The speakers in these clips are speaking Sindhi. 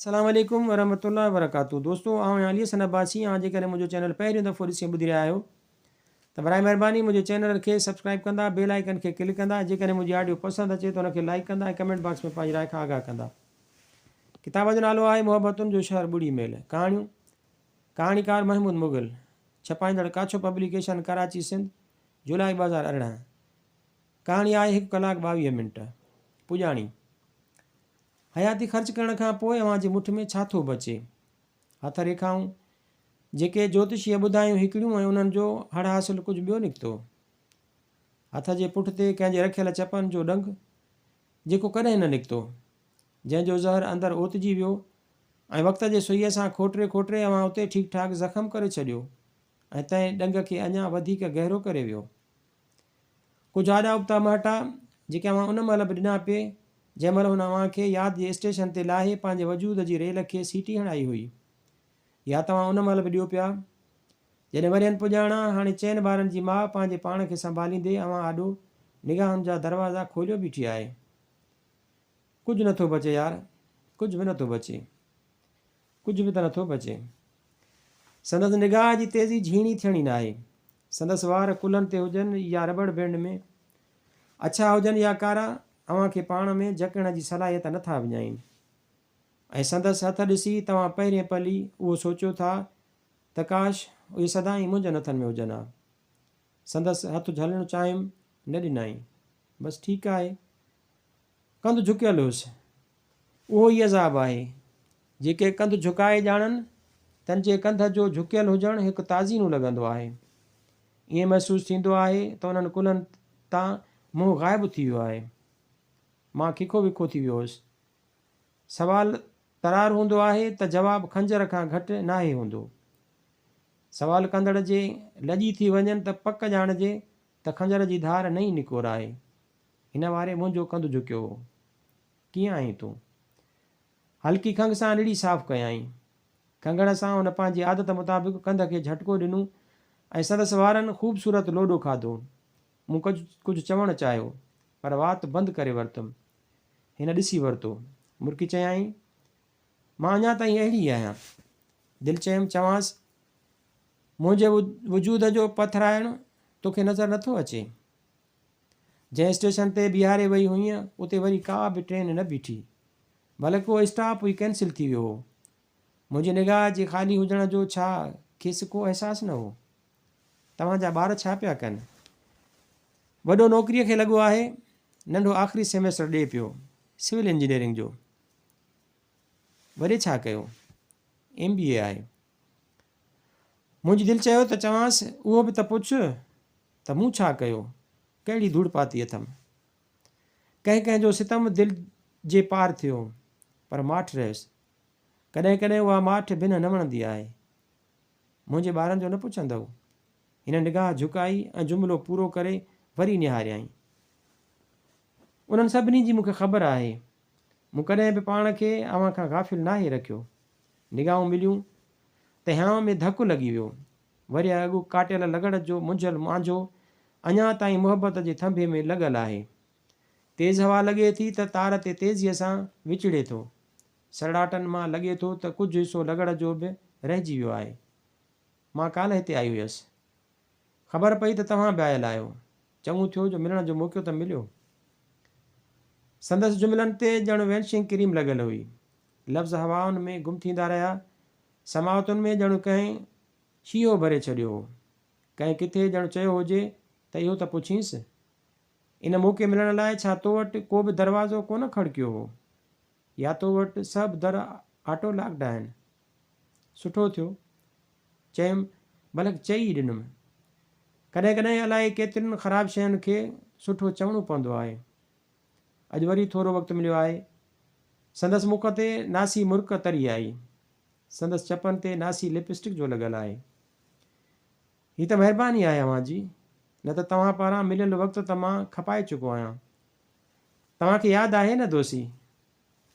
السلام عليڪم ورحمة الله وبرڪاته دوستو آئون آهيان علي حسن عباسي اوهان جيڪڏهن منهنجو چينل پهريون دفعو ڏسي ۽ ٻڌي رهيا آهيو ته برائي مهرباني منهنجي چينل کي سبسڪرائب ڪندا بيل آئيڪن کي ڪلڪ ڪندا ۽ جيڪڏهن منهنجي آڊيو پسند اچي ته ان کي لائيڪ ڪندا ۽ ڪمينٽ باڪس ۾ پنهنجي راء کان آگاهه ڪندا ڪتاب جو نالو آهي محبتن جو شهر ٻڙي ميل ڪهاڻيون ڪهاڻيڪار محمود مغل ڇپائيندڙ ڪاڇو پبليڪيشن ڪراچي سنڌ جولاء 2018 ڪهاڻي آهي هڪ ڪلاڪ 22 منٽ پڄاڻي حياتي خرچ ڪرڻ کان پوء اوهان جي مٺ ۾ ڇا ٿو بچي؟ هٿ ريکائون، جيڪي جوتشيء ٻڌايون هڪڙيون ۽ انهن جو هڙ حاصل ڪجهه ٻيو نڪتو. هٿ جي پٺ تي ڪنهن جي رکيل چپن جو ڏنگ، جيڪو ڪڏهن نه نڪتو، جنهن جو زهر اندر اوتجي ويو ۽ وقت جي سوئيء سان کوٽري کوٽري اوهان اتي ٺيڪ ٺاڪ زخم ڪري ڇڏيو ۽ تنهن ڏنگ کي اڃا وڌيڪ گهرو ڪري ويو. ڪجهه آڏا ابتا مهٽا، جيڪي اوهان ان مهل به ڏنا پئي، جنهن مهل هن اوهان کي ياد جي اسٽيشن تي لاهي پنهنجي وجود جي ريل کي سيٽي هڻائي هئي. يا توهان ان مهل به ڏيو پيا، جڏهن ورهين پڄاڻان هاڻي چئن ٻارن جي ماء پنهنجي پاڻ کي سنڀاليندي اوهان آڏو نگاهن جا دروازا کوليو بيٺي آهي. ڪجهه نٿو بچي يار، ڪجهه به نٿو بچي. ڪجهه به ته نٿو بچي. سندس نگاهه جي تيزي جهيڻي ٿيڻي ناهي. سندس وار ڪلهن تي هجن يا رٻڙ بينڊ ۾، اڇا هجن يا ڪارا، اوهان کي پاڻ ۾ جڪڙڻ جي صلاحيت نٿا وڃائين. ۽ سندس هٿ ڏسي توهان پهرين پل ئي اهو سوچيو ٿا ته ڪاش اهي سدائين منهنجن هٿن ۾ هجن ها. سندس هٿ جهلڻ چاهيم، نه ڏنائين. بس ٺيڪ آهي. ڪنڌ جهڪيل هيس. اهو ئي عذاب آهي. جيڪي ڪنڌ جهڪائي ڄاڻن، تن جي ڪنڌ جو جهڪيل هجڻ هڪ تعزينو لڳندو آهي. ائين محسوس ٿيندو آهي ته انهن ڪلهن تان منهن غائب ٿي ويو آهي. مان ککو وکو ٿي ويو هوس. سوال ترار هوندو آهي ته جواب خنجر کان گهٽ ناهي هوندو. سوال ڪندڙ جي لڄي ٿي وڃن ته پڪ ڄاڻجي ته خنجر جي ڌار نئين نڪور آهي. هن واري منهنجو ڪنڌ جهڪيو هو. ڪيئن آهين تون؟ هلڪي کنگهه سان نڙي صاف ڪيائين. کنگهڻ سان هن پنهنجي عادت مطابق ڪنڌ کي جهٽڪو ڏنو ۽ سندس وارن خوبصورت لوڏو کاڌو. مون ڪجهه چوڻ چاهيو، پر وات بند ڪري ورتم. هن ڏسي ورتو. مرڪي چيائين، مان اڃا تائين اهڙي ئي آهيان. دل چيم، چوانس، منهنجي وجود جو پٿرائڻ توکي نظر نٿو اچي؟ جنهن اسٽيشن تي بيهاري وئي هئينء، اتي وري ڪا به ٽرين نه بيٺي. بلڪ اهو اسٽاپ ئي ڪئنسل ٿي ويو هو. منهنجي نگاهه جي خالي هجڻ جو ڇا کيس ڪو احساس نه هو؟ توهان جا ٻار ڇا پيا ڪن؟ وڏو نوڪريء کي لڳو آهي، ننڍو آخري سيمسٽر ڏئي پيو، سول انجنيئرنگ جو. وڏي ڇا ڪيو؟ ايم بي اي آهي. منهنجي دل چيو ته چوانس، اهو به ته پڇ ته مون ڇا ڪيو؟ ڪهڙي ڌوڙ پاتي اٿم؟ ڪنهن ڪنهن جو ستم دل جي پار ٿيو، پر ماٺ رهيس. ڪڏهن ڪڏهن اها ماٺ بنهه نه وڻندي آهي. منهنجي ٻارن جو نه پڇندؤ؟ هن نگاهه جهڪائي ۽ جملو پورو ڪري وري نهاريائين. انهن سڀني جي مون کي خبر آهي. مون ڪڏهن به پاڻ کي اوهان کان غافل ناهي رکيو. نگاهون مليون ته هيانء ۾ ڌڪ لڳي ويو. ورهيه اڳ ڪاٽيل لغڙ جو منجهيل مانجهو اڃا تائين محبت جي ٿنڀي ۾ لڳل آهي. تيز هوا لڳي ٿي ته تار تي تيزيء سان وچڙي ٿو. سرڙاٽن مان لڳي ٿو ته ڪجهه حصو لغڙ جو به رهجي ويو آهي. مان ڪالهه هتي آئي هيس. خبر پئي ته توهان به آيل آهيو. چڱو ٿيو جو ملڻ جو موقعو ته مليو. سندس جملن تي ڄڻ وينشنگ ڪريم لڳل هئي. لفظ هوائن ۾ گم ٿيندا رهيا. سماوتن ۾ ڄڻ ڪنهن شيهو ڀري ڇڏيو هو. ڪنهن ڪٿي ڄڻ چيو هجي ته اهو ته پڇينس. ان موقعي ملڻ لاء ڇا تو وٽ ڪو به دروازو ڪونه کڙڪيو هو؟ يا تو وٽ سڀ در آٽو لاڪڊ آهن؟ سٺو ٿيو. چيم، بلڪ چئي ئي ڏنم. ڪڏهن ڪڏهن الائي ڪيترين خراب شين کي سٺو چوڻو پوندو آهي. اڄ وري ٿورو وقت مليو آهي. سندس مک تي ناسي مرڪ تري آئي. سندس چپن تي ناسي لپ اسٽڪ جو لڳل آهي. هي ته مهرباني آهي اوهان جي، نه ته توهان پاران مليل وقت ته مان کپائي چڪو آهيان. توهان کي ياد آهي نه دوسي؟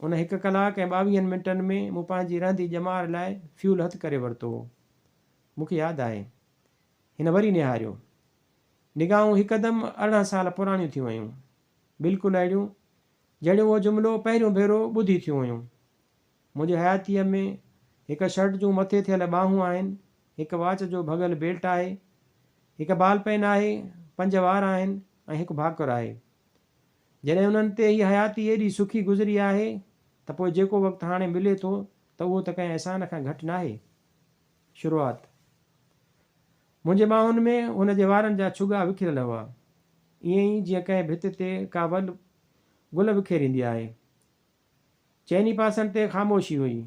ان هڪ ڪلاڪ ۽ ٻاويهن منٽن ۾ مون پنهنجي رهندي ڄمار لاء فيول هٿ ڪري ورتو هو. مون کي ياد آهي. هن وري نهاريو. نگاهون هڪدم 18 سال پراڻيون ٿي ويون. بلڪل اهڙيون، جهڙيون اهو جملو پهريون ڀيرو ٻڌي ٿيون هيون. منهنجي حياتيء ۾ هڪ شرٽ جون مٿي ٿيل ٻانهون آهن، هڪ واچ جو ڀڳل بيلٽ آهي، هڪ بال پين آهي، پنج وار آهن ۽ هڪ ڀاڪر آهي. جڏهن انهن تي هيء حياتي ايڏي سکي گذري آهي ته پوء جيڪو وقت هاڻي ملي ٿو ته اهو ته ڪنهن احسان کان گهٽ ناهي. شروعات. منهنجي ٻانهن ۾ هن جي وارن جا ڇڳا وکريل هئا. ائين ئي جيئن ڪنهن ڀت تي ڪا ول گل وکيريندي آهي. چئني پاسن تي خاموشي هئي.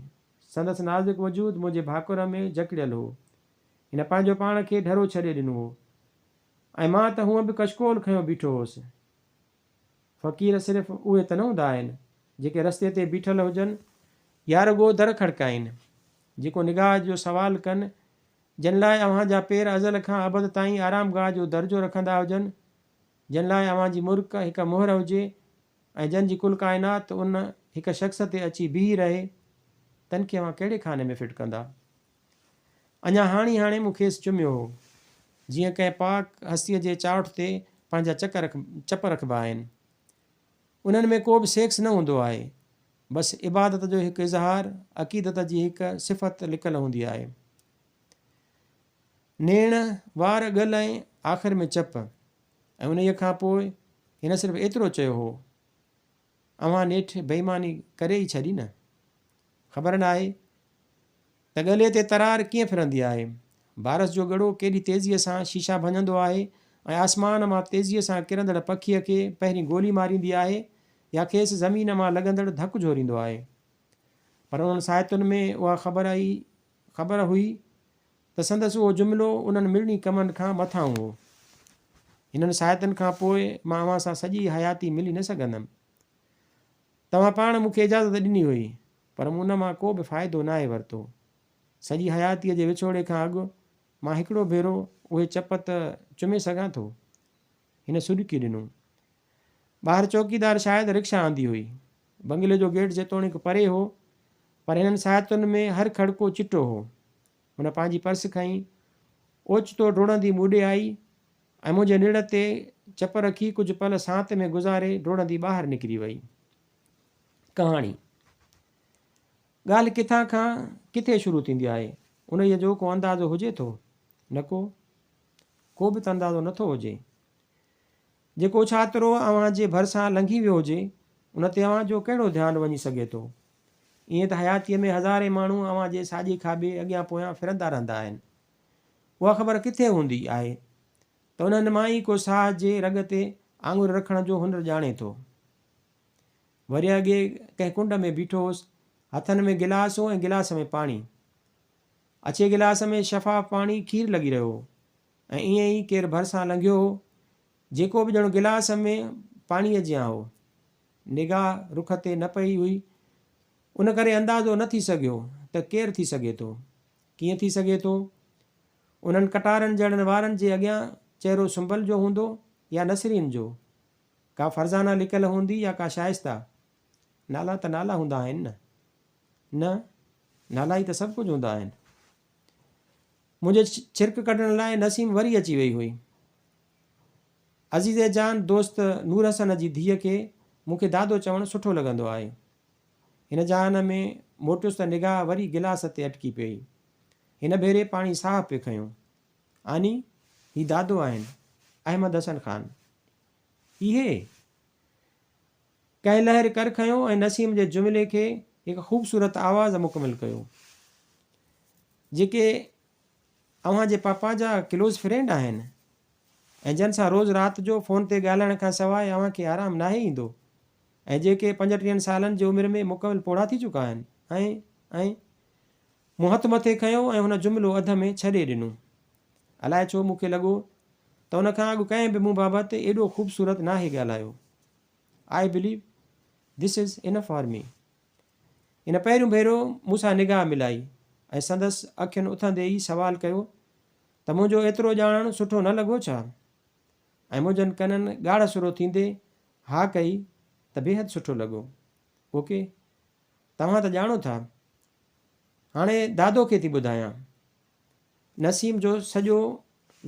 سندس نازڪ وجود منهنجي ڀاڪر ۾ جڪڙيل هو. هن پنهنجو پاڻ کي ڍرو ڇڏي ڏنو هو ۽ مان ته هونء به ڪشڪول کنيو بيٺو هوس. فقير صرف اهي ته نه هوندا آهن، جيڪي رستي تي بيٺل هجن يا رڳو در کڙڪائين، جيڪو نگاهه جو سوال ڪن، جن لاء اوهان جا پير ازل کان ابد تائين آرامگاهه جو درجو رکندا هجن، جن لاء اوهان جي مرڪ هڪ مهر هجي ۽ جن جي ڪل ڪائنات ان هڪ شخص تي اچي بيهي رهي، تن کي اوهان ڪهڙي خاني ۾ فٽ ڪندا؟ اڃا هاڻي هاڻي مون کيس چميو هو، جيئن ڪنهن پاڪ هستيء جي چانئٺ تي پنهنجا چپ رکبا آهن. انهن ۾ ڪو به سيڪس نه هوندو آهي، بس عبادت جو هڪ اظهار، عقيدت جي هڪ صفت لڪل هوندي آهي. نيڻ، وار، ڳل ۽ آخر ۾ چپ. ۽ انهيء کان پوء هن صرف ايترو چيو هو، اوهان نيٺ بيماني ڪري ئي ڇڏي نه؟ خبر ناهي ته ڳلي تي ترار ڪيئن ڦرندي آهي. بارش جو ڳڙو ڪيڏي تيزيء سان شيشا ڀڃندو آهي ۽ آسمان مان تيزيء سان ڪرندڙ پکيء کي پهرين گولي ماريندي آهي يا کيس زمين مان لڳندڙ ڌڪ جهوريندو آهي. پر انهن ساعتن ۾ اها خبر ئي خبر هئي ته سندس اهو جملو انهن مڙني ڪمن کان مٿانهون هو. هنن ساعتن کان پوء مان اوهان سان سڄي حياتي ملي نه سگهندم. توهان پاڻ مون کي اجازت ڏني هئي، پر مون ان مان ڪو به فائدو ناهي ورتو. سڄي حياتيء جي وڇوڙي کان اڳ مان هڪڙو ڀيرو اهي چپ ته چمي سگهان ٿو. هن سڏڪي ڏنو. ٻاهر چوڪيدار شايد رڪشا آندي هئي. بنگلي جو گيٽ جيتوڻيڪ پري هو، پر هنن ساعتن ۾ هر کڙڪو چٽو هو. هن پنهنجي پرس کنئي، اوچتو ڊوڙندي مون ڏي آئي ۽ منهنجي نڙ تي چپ رکي ڪجهه پل سانت ۾ گذاري ڊوڙندي ٻاهر نڪري وئي. ڪهاڻي. ڳالهه ڪٿان کان ڪٿي شروع ٿيندي آهي، انهيء جو ڪو اندازو هجي ٿو؟ نه ڪو. ڪو به ته اندازو نه ٿو هجي. جيڪو ڇاترو اوهان جي ڀرسان لنگهي ويو هجي، ان تي اوهان جو ڪهڙو ڌيان وڃي سگهي ٿو؟ ائين ته حياتيء ۾ هزارين ماڻهو اوهان جي ساڄي کاٻي، اڳيان پويان ڦرندا رهندا آهن. اها خبر ڪٿي هوندي آهي ته انهن مان ئي ڪو ساهه جي رڳ تي آڱر رکڻ جو هنر ڄاڻي ٿو. ورهيه اڳي ڪنهن ڪنڊ ۾ بيٺو هوس. هٿن ۾ گلاس هو ۽ گلاس ۾ پاڻي. اڇي گلاس ۾ شفاف پاڻي کير لڳي رهيو هو ۽ ائين ئي ڪير ڀرسان لنگهيو هو، جيڪو به ڄڻ گلاس ۾ پاڻيء جيان هو. نگاهه رخ تي نه پئي هئي، ان ڪري اندازو نه ٿي سگهيو ته ڪير ٿي سگهي ٿو؟ ڪيئن ٿي سگهي ٿو؟ انهن ڪٽارن جهڙن وارن جي اڳيان چهرو سنبل جو هوندو يا نسرين جو؟ ڪا فرزانه لڪل هوندي يا ڪا شائسته؟ نالا ته نالا هوندا آهن نه؟ نه، نالا ئي ته سڀ ڪجهه هوندا آهن. منهنجي ڇرڪ ڪڍڻ لاء نسيم وري اچي وئي هئي. عزيز جان دوست نور حسن جي ڌيء کي مون کي دادو چوڻ سٺو لڳندو آهي. هن جهان ۾ موٽيس ته نگاهه وري گلاس تي اٽڪي پيئي. هن ڀيري پاڻي ساهه پئي کنيو. آني، هي دادو آهن، احمد حسن خان. اهي؟ ڪنهن لهر ڪر کنيو ۽ نسيم جي جملي کي هڪ خوبصورت آواز مڪمل ڪيو. جيڪي اوهان جي پاپا جا ڪلوز فرينڊ آهن ۽ جن سان روز رات جو فون تي ڳالهائڻ کان سواء اوهان کي آرام ناهي ايندو ۽ جيڪي پنجٽيهن سالن جي عمر ۾ مڪمل پوڙها ٿي چڪا آهن ۽ ۽ مون هٿ مٿي کنيو ۽ هن جملو اڌ ۾ ڇڏي ڏنو. الائي ڇو مون کي لڳو ته ان کان اڳ ڪنهن به مون بابت ايڏو خوبصورت ناهي ڳالهايو. I believe this is enough for me. هن پهريون ڀيرو مون سان نگاهه ملائي ۽ سندس اکين اٿندي ئي سوال ڪيو ته منهنجو ايترو ڄاڻڻ سٺو نه لڳو ڇا؟ ۽ منهنجن ڪنن ڳاڙهه سرو ٿيندي ها ڪئي ته بيحد سٺو لڳو. اوڪي. توهان ته ڄاڻو ٿا. هاڻي دادو کي ٿي ٻڌايان. نسيم جو سڄو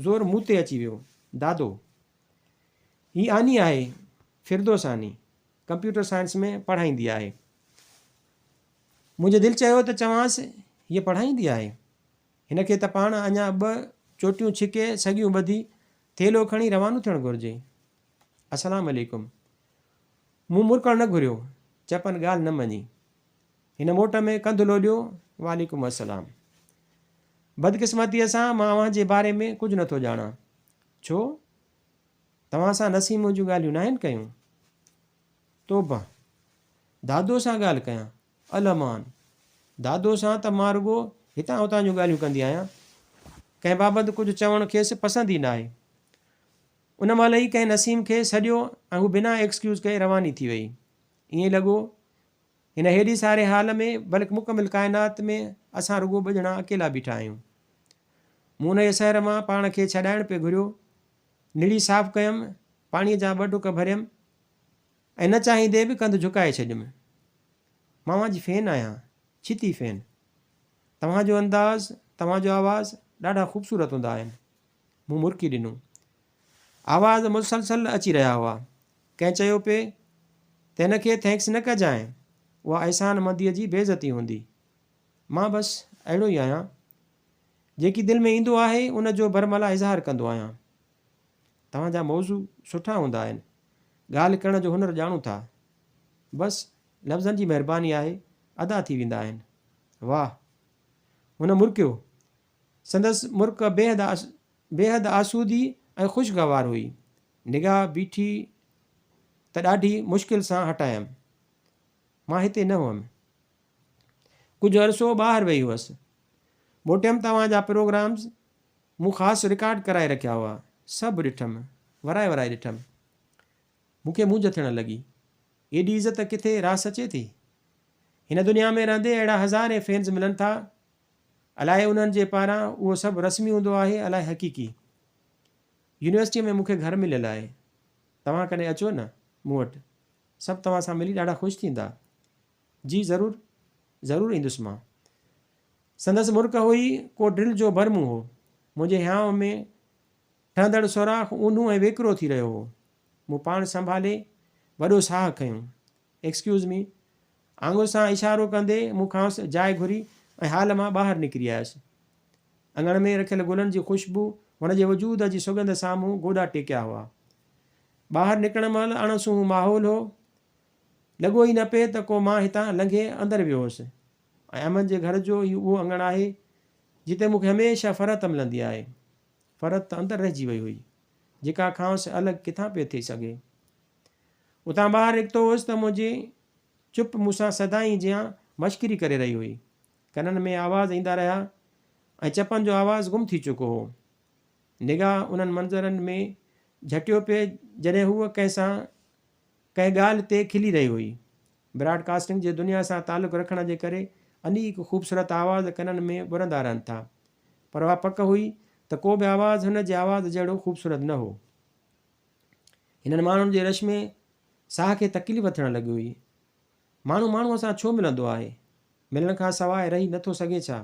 زور مون تي اچي ويو. دادو. هي آني آهي، فردوس آني. ڪمپيوٽر سائنس ۾ پڙهائيندي آهي. منهنجي دل چيو ته چوانس، هيء پڙهائيندي آهي. هن کي ته پاڻ اڃا ٻه چوٽيون ڇڪي، سڳيون ٻڌي، ٿيلهو کڻي روانو ٿيڻ گهرجي. السلام عليڪم. مون مرڪڻ نه گهريو. چپن ڳالهه نه مڃي. هن موٽ ۾ ڪنڌ لوڏيو، وعليڪم السلام. بدقسمتيء سان مان اوهان جي باري ۾ ڪجهه نٿو ڄاڻان. ڇو؟ توهان سان نسيم منهنجون ڳالهيون ناهن ڪيون؟ توبه! دادوء سان ڳالهه ڪيان؟ الامان! دادوء سان ته مان رڳو هتان هتان جون ڳالهيون ڪندي آهيان. ڪنهن بابت ڪجهه چوڻ کيس پسند ئي ناهي. ان مهل ئي ڪنهن نسيم کي سڏيو ۽ هو بنا ايڪسڪيوز ڪئي رواني ٿي وئي. ائين لڳو هن هيڏي ساري هال ۾ بلڪ مڪمل ڪائنات ۾ اسان رڳو ٻه ڄڻا اڪيلا بيٺا آهيون. مون انهيء سحر مان پاڻ کي ڇڏائڻ پئي گهريو. نڙي صاف ڪيم، پاڻيء جا ٻه ڍڪ ڀريم ۽ نه چاهيندي به ڪنڌ جهڪائي ڇڏيم. مان اوهان جي فين آهيان، ڇتي فين. توهان جو انداز، توهان جو آواز ڏاڍا خوبصورت هوندا آهن. مون مرڪي ڏنو. آواز مسلسل اچي رهيا هئا. ڪنهن چيو پئي ته هن کي thanks نه ڪجانء، اها احسان منديء جي بي عزتي هوندي. مان بس اهڙو ئي آهيان. جيڪي دل ۾ ايندو آهي، ان جو برملا اظهار ڪندو آهيان. توهان جا موضوع سٺا هوندا آهن. ڳالهه ڪرڻ جو هنر ڄاڻو ٿا. بس لفظن جي مهرباني آهي، ادا ٿي ويندا آهن. واهه! هن مرڪيو. سندس مرڪ بيحد آسودي ۽ خوشگوار هئي. نگاهه بيٺي ته ڏاڍي مشڪل سان هٽايم. مان هتي نه هئم. ڪجهه عرصو ٻاهر وئي هئس. موٽيم ته اوهان جا پروگرامز مون خاص رڪارڊ ڪرائي رکيا هئا. سڀ ڏٺم. ورائي ورائي ڏٺم. مون کي مونجهه ٿيڻ لڳي. ايڏي عزت ڪٿي راس اچي ٿي؟ هن دنيا ۾ رهندي اهڙا هزارين فينز ملن ٿا. الائي انهن جي پاران اهو سڀ رسمي هوندو آهي الائي حقيقي. يونيورسٽيء ۾ مون کي گهر مليل آهي. توهان ڪڏهن اچو نه مون وٽ. سڀ توهان سان ملي ڏاڍا خوش ٿيندا. جي ضرور، ضرور ايندس مان. سندس مرڪ هئي، ڪو ڊرل جو برمون هو. منهنجي هيانء ۾ ٺهندڙ سوراخ اونهون ۽ ويڪرو ٿي رهيو هو. مون پاڻ سنڀالي وڏو ساهه کنيو. Excuse me. آڱر سان اشارو ڪندي مون کانئس جاء گهري ۽ هال مان ٻاهر نڪري آيس. اڱڻ ۾ رکيل گلن جي خوشبو هن جي وجود جي سڳنڌ سامهون گوڏا ٽيڪيا هئا. ٻاهر نڪرڻ مهل اڻ سونهون ماحول هو. لڳو ئي نه پئي ته ڪو مان هتان لنگهي اندر ويو هوس ۽ امن جي گهر جو هي اهو اڱڻ آهي، جتي مون کي هميشه فرحت ملندي آهي. فرحت ته اندر رهجي وئي هئي، جيڪا کانئس الڳ ڪٿان پئي ٿي سگهي. اتان ٻاهر نڪتو هوس ته منهنجي چپ مون سان سدائين جيان مشڪري ڪري رهي هئي. ڪنن ۾ آواز ايندا رهيا ۽ چپن جو آواز گم ٿي چڪو هو. نگاهه انهن منظرن ۾ جهٽيو پئي جڏهن هوء ڪنهن سان ڪنهن ڳالهه تي کلي رهي هئي. براڊ ڪاسٽنگ جي دنيا سان تعلق رکڻ جي ڪري انيڪ خوبصورت آواز ڪنن ۾ ٻرندا رهن ٿا. پر اها پڪ هئي ته ڪو به آواز هن جي آواز جهڙو خوبصورت نه هو. هنن ماڻهن جي رش ۾ ساهه کي تڪليف ٿيڻ لڳي هئي. ماڻهو ماڻهوء سان ڇو ملندو آهي؟ ملڻ کان سواء رهي نه ٿو سگهي ڇا؟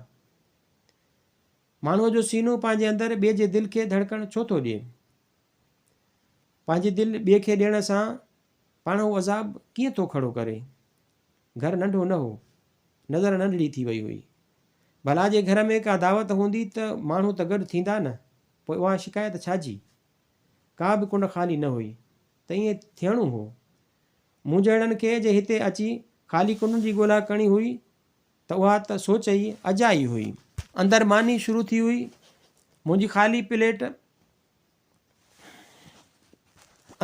ماڻهوء جو سينو پنهنجي اندر ٻئي جي دل کي ڌڙڪڻ ڇو ٿو ڏئي؟ پنهنجي دل ٻئي کي ڏيڻ سان پاڻ اهو عذاب ڪيئن ٿو کڙو ڪري؟ گهر ننڍو نه هو. نظر ننڍڙي ٿي وئي هئي. ڀلا جي گهر ۾ ڪا دعوت هوندي ته ماڻهو ته گڏ ٿيندا نه، پوء اها شڪايت ڇا جي؟ ڪا به ڪنڊ خالي نه هئي ته ائين ٿيڻو هو. مون جهڙن کي جي هتي اچي خالي ڪنڊن جي ڳولا ڪرڻي هئي ته اها ته سوچ ئي اجائي هئي. اندر ماني شروع ٿي هئي. منهنجي خالي پليٽ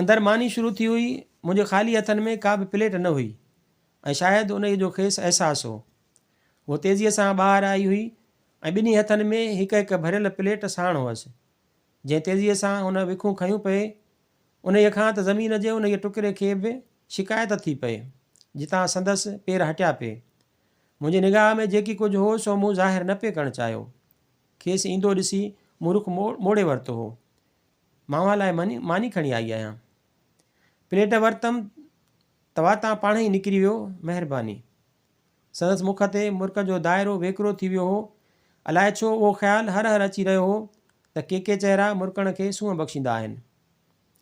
اندر ماني شروع ٿي هئي. منهنجي خالي هٿن ۾ ڪا به پليٽ نه هئي ۽ شايد انهيء جو کيس احساس هو. هوء تيزيء سان ٻاهر آئي هئي ۽ ٻنهي هٿن ۾ هڪ هڪ ڀريل پليٽ ساڻ هئس. جنهن تيزيء سان هن وکون کنيون پئي، انهيء کان ته زمين جي انهيء ٽڪري کي به شڪايت ٿي پئي، جتان سندس پير هٽيا پئي. منهنجي نگاهه ۾ جيڪي ڪجهه هو، سو مون ظاهر نه پئي ڪرڻ چاهيو. کيس ايندو ڏسي مون رخ موڙي ورتو هو. مان اوهان لاء ماني کڻي آئي آهيان. پليٽ ورتم ته واتان پاڻهئي نڪري ويو، مهرباني. سندس مک تي مرڪ جو دائرو ويڪرو ٿي ويو هو. الائي ڇو اهو خيال هر هر اچي رهيو هو ته ڪي ڪي چهرا مرڪڻ کي سونهن بخشيندا آهن.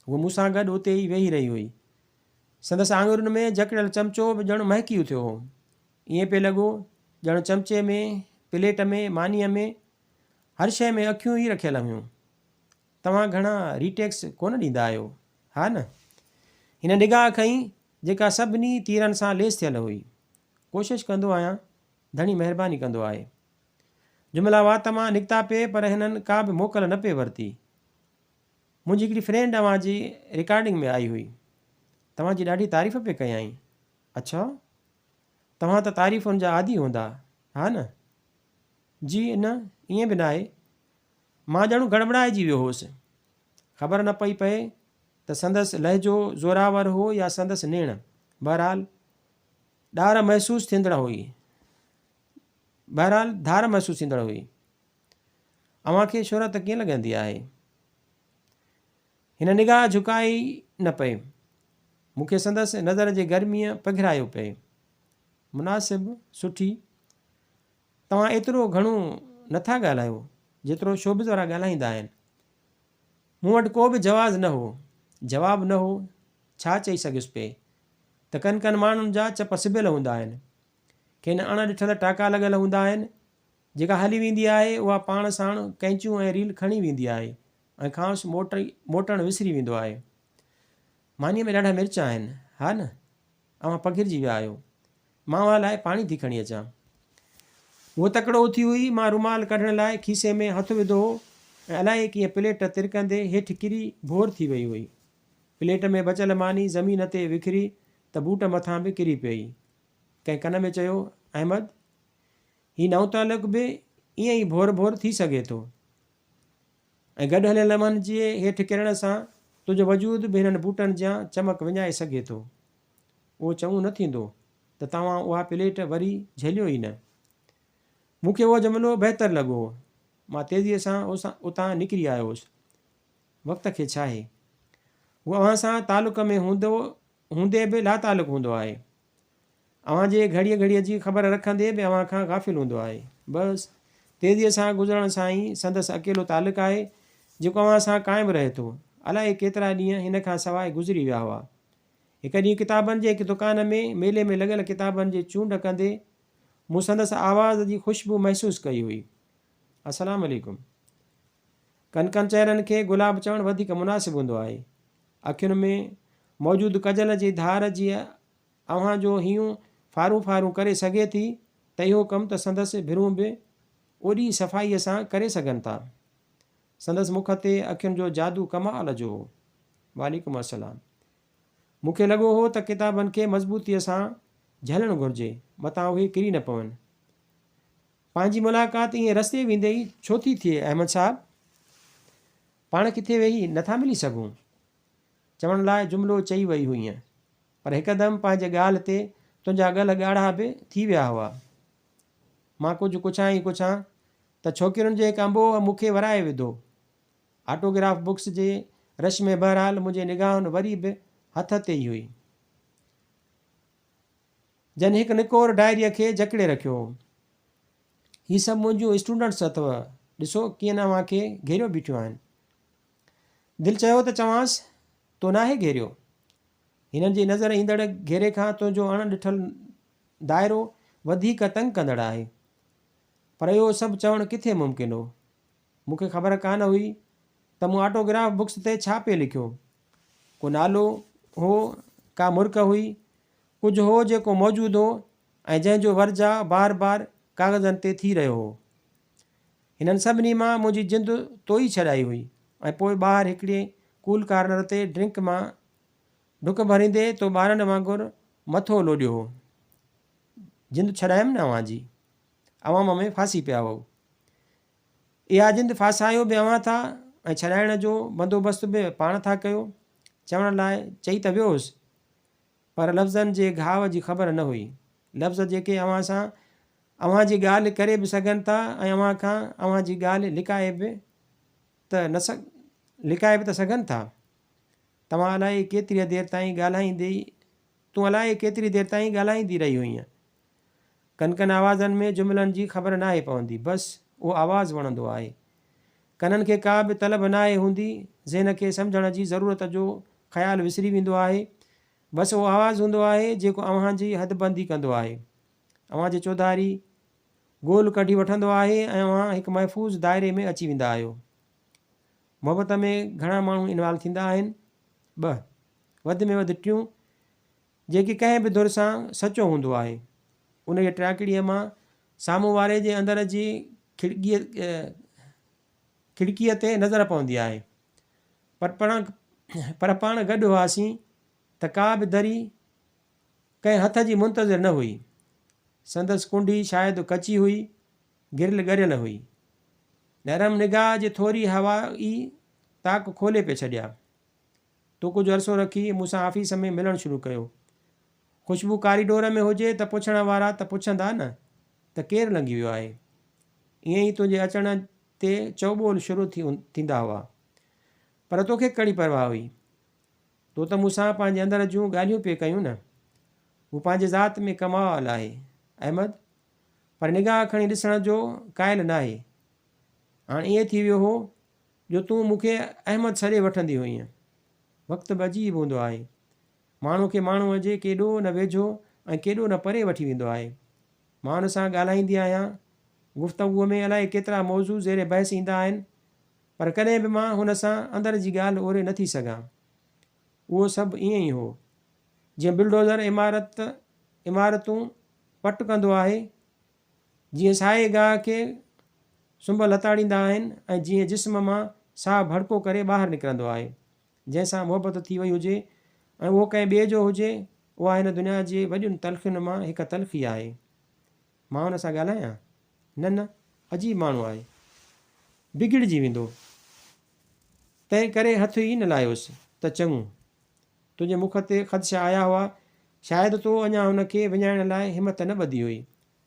هوء مون سان گڏ اتي ئي ويهي رهي هئي. سندس آڱرين ۾ جڪڙيل چمچو به ڄڻ مهڪي اٿيو هو. ائين پئي لڳو ڄڻ چمچي ۾، پليٽ ۾، مانيء ۾، هر شيء ۾ اکيون ئي رکيل هيون. توهان گهڻا ريٽيڪس ڪونه ڏيندا آهيو، ها نه؟ هن نگاهه کنئي، جيڪا سڀني تيرن سان ليس ٿيل هئي. ڪوشش ڪندو آهيان، ڌڻي مهرباني ڪندو آهي. جملا وات مان نڪتا پئي پر هنن ڪا به موڪل نه پئي ورتي. منهنجي هڪڙي فرينڊ اوهان جي رڪارڊنگ ۾ آئي هئي. توهان جي ڏاڍي تعريف پئي ڪيائين. اڇا! توهان ته تعريفن جا عادي هوندا، ها نه؟ جي نه، ائين به ناهي. مان ڄڻ گڙٻڙائجي ويو هوس. خبر نه پئي پئي ته سندس لهجو زوراور هو يا سندس نيڻ. بهرحال ڏار محسوس ٿيندڙ هئي. بهرحال ڌار محسوس ٿيندڙ هئي. اوهان کي شهرت ڪيئن لڳندي آهي؟ هن نگاهه جهڪائي نه پئي. مون کي سندس نظر جي گرميء پگهرايو پئي. مناسب، سٺي. توهان ايترو گهڻو نه ٿا ڳالهايو، جيترو شوبز وارا ڳالهائيندا آهن. مون وٽ ڪو به جواز نه هو، جواب نه هو، ڇا چئي سگهيس پئي ته ڪن ڪن ماڻهن جا چپ سبيل هوندا آهن. کين اڻ ڏٺل ٽاڪا لڳل هوندا آهن. جيڪا هلي ويندي آهي، اها پاڻ ساڻ قينچيون ۽ ريل کڻي ويندي آهي ۽ کانئس موٽڻ وسري ويندو آهي. مانيء ۾ ڏاڍا مرچ آهن، ها نه؟ اوهان پگهرجي ويا آهيو. مان اوهان لاء پاڻي ٿي کڻي اچان. هوء تڪڙو اٿي هئي. مان رومال ڪڍڻ لاء کيسي ۾ هٿ وڌو هو ۽ الائي ڪيئن پليٽ ترڪندي هيٺ ڪري ڀور ٿي وئي هئي. پليٽ ۾ بچيل ماني زمين تي وکري ته بوٽ مٿان به ڪري پيئي. ڪنهن ڪن ۾ چيو، احمد! هي نئون تعلق به ائين ئي ڀور ڀور ٿي سگهي ٿو ۽ گڏ هليل لمحن جي هيٺ ڪرڻ سان تنهنجو وجود به هنن بوٽن جيان چمڪ وڃائي سگهي ٿو. اهو چڱو نه ٿيندو ته توهان اها پليٽ وري جهليو ئي نه. مون کي اهو جملو بهتر لڳو هو. مان تيزيء سان اتان نڪري آيو هوس. وقت کي ڇاهي. هو اوهان سان تعلق ۾ هوندي به لاتعلق هوندو آهي. اوهان جي گهڙيء گهڙيء جي خبر رکندي به اوهان کان غافل هوندو آهي. بس، تيزيء سان گذرڻ سان ئي سندس اڪيلو تعلق آهي، جيڪو اوهان سان قائم رهي ٿو. الائي ڪيترا ڏينهن هن کان سواء گذري ويا هئا. هڪ ڏينهن ڪتابن جي هڪ دڪان ۾ ميلي ۾ لڳل ڪتابن جي چونڊ ڪندي مون سندس آواز جي خوشبو محسوس ڪئي هئي. السلام عليڪم. ڪن ڪن چهرن کي گلاب چوڻ وڌيڪ مناسب هوندو آهي. اکين ۾ موجود ڪجل جي ڌار جيئن اوهان جو هينئون ڦارون ڦارون ڪري سگهي ٿي ته اهو ڪم ته سندس ڀرون به اوڏي صفائيء سان ڪري سگهن ٿا. سندس مک تي اکين جو جادو ڪمال جو هو. وعليڪم السلام. مون کي لڳو هو ته ڪتابن کي مضبوطيء سان جهلڻ گهرجي، متان اهي ڪري نه پون. پنهنجي ملاقات ائين رستي ويندي ئي ڇو ٿي ٿئي احمد صاحب؟ پاڻ ڪٿي ويهي نه ٿا ملي سگهون؟ چوڻ لاء جملو چئي وئي هئينء، پر هڪدم پنهنجي ڳالهه تي تنهنجا ڳل ڳاڙها به ٿي ويا هئا. مان ڪجهه ڪڇان ئي ڪڇان ته ڇوڪرين جي هڪ انبوهه مون کي ورائي وڌو. آٽوگراف بڪس جي رش ۾ بهرحال منهنجي نگاهن وري به هٿ تي ئي هئي. جن هڪ نڪور ڊائريء کي جڪڙي رکيو هو. هي سڀ منهنجون اسٽوڊنٽس اٿو، ڏسو ڪيئن نه اوهان کي گهيريو بيٺيون آهن. دل چيو ته چوانس، تو ناهي گهيريو. هنن جي نظر ايندڙ گهيري کان تنهنجو اڻ ڏٺل دائرو وڌيڪ تنگ ڪندڙ آهي. پر اهو سڀ چوڻ ڪٿي ممڪن هو. مون کي خبر ڪانه هئي ته مون آٽوگراف بڪس تي ڇا پئي لکيو. ڪو نالو هو، ڪا مرڪ هئي، ڪجهه هو جيڪو موجود هو ۽ جنهن جو ورجاء بار بار ڪاغذن تي ٿي رهيو هو. هنن سڀني مان منهنجي جند تو ئي ڇڏائي هئي ۽ پوء ٻاهر هڪڙي ڪول ڪارنر تي ڊرنڪ مان ڍڪ ڀريندي تو ٻارن وانگر مٿو لوڏيو هو. جند ڇڏايم نه اوهان جي. عوام ۾ ڦاسي پيا هئو. اها جند ڦاسايو به اوهان ٿا ۽ ڇڏائڻ جو بندوبست به پاڻ ٿا ڪيو. چوڻ لاء چئي ته ويو هوس، پر لفظن جي گهاء جي خبر نه هئي. لفظ جيڪي اوهان سان اوهان جي ڳالهه ڪري به سگهن ٿا ۽ اوهان کان اوهان جي ڳالهه لڪائي به ته نه لڪائي به ته سگهن ٿا. توهان الائي ڪيتريء دير تائين ڳالهائيندي تون الائي ڪيتري دير تائين ڳالهائيندي رهي هئينء. ڪن ڪن آوازن ۾ جملن جي خبر ناهي پوندي، بس اهو آواز وڻندو آهي. ڪنن کي ڪا به طلب ناهي هوندي، ذهن کي سمجهڻ جي ضرورت جو خيال وسري ويندو آهي. بس اهو آواز هوندو آهي جيڪو اوهان جي حدبندي ڪندو آهي. اوهان جي چوڌاري. گول ڪڍي وٺندو آهي ۽ اوهان هڪ محفوظ دائري ۾ اچي ويندا آهيو. محبت ۾ گهڻا ماڻهو انوالو ٿيندا آهن؟ ٻه، وڌ ۾ وڌ ٽيون، جيڪي ڪنهن به ڌر سان سچو هوندو آهي. انهيء ٽياڪڙيء مان سامهون واري جي اندر جي کڙڪيء تي نظر پوندي آهي. پر پاڻ گڏ هئاسين ته ڪا به دري ڪنهن هٿ جي منتظر نه هئي. سندس ڪنڍي شايد ڪچي هئي، گرل ڳريل هئي. نرم نگاهه جي ٿوري هوا ئي تاڪ کولي پئي ڇڏيا. تو ڪجهه عرصو رکي مون سان آفيس ۾ ملڻ شروع ڪيو. خوشبو ڪاريڊور ۾ هجي ته پڇڻ وارا ته پڇندا نه ته ڪير لنگهي ويو آهي. ائين ئي تنهنجي اچڻ تي چئوٻول شروع ٿيندا هئا. پر توکي ڪهڙي پرواهه هئي. تو ته مون سان پنهنجي اندر جون ڳالهيون پئي ڪيون نه. هو پنهنجي ذات ۾ ڪمال آهي احمد، پر نگاهه کڻي ڏسڻ جو قائل ناهي. هاڻ ائين ٿي ويو هو جو تون مون کي احمد سڏي وٺندي هئينء. وقت به عجيب هوندو آهي. ماڻهوء کي ماڻهوء جي ڪيڏو نه ويجهو ۽ ڪيڏو نه پري وٺي ويندو آهي. مان ان سان ڳالهائيندي آهيان. گفتگوء ۾ الائي ڪيترا موضوع زير بحث ايندا آهن، پر ڪڏهن به مان هن سان اندر جي ڳالهه اوري نه ٿي سگهان. اهو سڀ ائين ئي هو، جيئن بلڊوزر عمارت عمارتون پٽ ڪندو آهي، جيئن سائي گاهه کي سنب لتاڙيندا آهن ۽ جيئن جسم مان ساهه ڀڙڪو ڪري ٻاهر نڪرندو آهي. جنهن سان محبت ٿي وئي هجي ۽ اهو ڪنهن ٻئي جو هجي، اها هن دنيا جي وڏين تلخين مان هڪ تلخي آهي. مان ان سان ڳالهايان؟ نه نه، عجيب ماڻهو آهي. بگڙجي ويندو. تنهن ڪري هٿ ئي نه لايوس ته چڱو. تنهنجي مک تي خدشا آيا هئا. شايد تو اڃا هن کي وڃائڻ لاء همت نه ٻڌي هئي.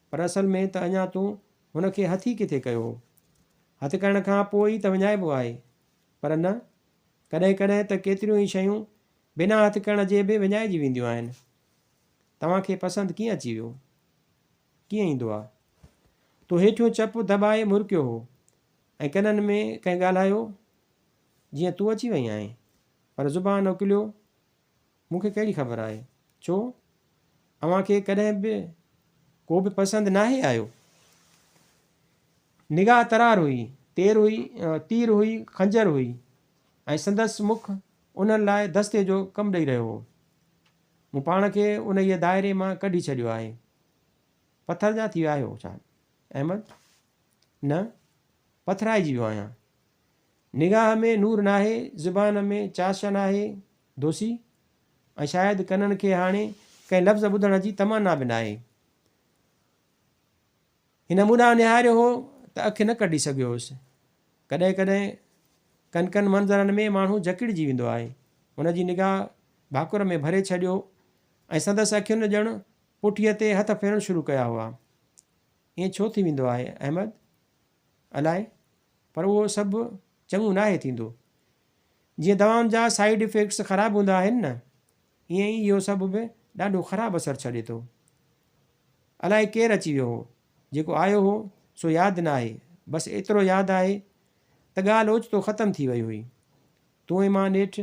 پر اصل ۾ ته اڃا تون هن کي هٿ ئي ڪٿي ڪيو هو. هٿ ڪرڻ کان پوء ئي ته وڃائبو آهي. پر نه، ڪڏهن ڪڏهن ته ڪيتريون ئي شيون بنا هٿ ڪرڻ جي به وڃائجي وينديون آهن. توهان کي پسند ڪيئن اچي ويو؟ ڪيئن ايندو آ؟ تو هيٺيون چپ دٻائي مرڪيو هو ۽ ڪنن ۾ ڪنهن ڳالهايو، جيئن تون اچي وئين آهين. پر زبان اڪليو، مون کي ڪهڙي خبر آهي؟ ڇو؟ اوهان کي ڪڏهن به ڪو به پسند ناهي آيو؟ نگاهه ترار هئي، تير هئي، تير هئي، خنجر هئي ۽ سندس مک انهن لاء دستي جو ڪم ڏئي رهيو هو. مون پاڻ کي انهيء دائري مان ڪڍي ڇڏيو آهي. پٿر جا ٿي ويا آهيو ڇا؟ احمد، نه، پٿرائجي ويو آهيان. نگاهه ۾ نور ناهي، زبان ۾ چاش ناهي، دوسي، ۽ شايد ڪنن کي هاڻي ڪنهن لفظ ٻڌڻ جي تمنا به ناهي. هن مون ڏانهن نهاريو هو ته اک نه ڪڍي سگهيو هوس. ڪڏهن ڪڏهن ڪن ڪن منظرن ۾ ماڻهو جڪڙجي ويندو آهي. هن جي نگاهه ڀاڪر ۾ ڀري ڇڏيو ۽ سندس اکين ڄڻ پٺيء تي هٿ ڦيرڻ شروع ڪيا هئا. ائين ڇو ٿي ويندو آهي احمد؟ الائي، پر اهو سڀ چڱو ناهي ٿيندو. جيئن دوائن جا سائيڊ افيڪٽس خراب هوندا آهن نه، ائين ئي اهو سڀ به ڏاڍو خراب اثر ڇڏي ٿو. الائي ڪير اچي ويو هو. جيڪو آيو هو، سو ياد ناهي. بس ايترو ياد آهي ته ڳالهه اوچتو ختم ٿي وئي هئي. تون ۽ مان نيٺ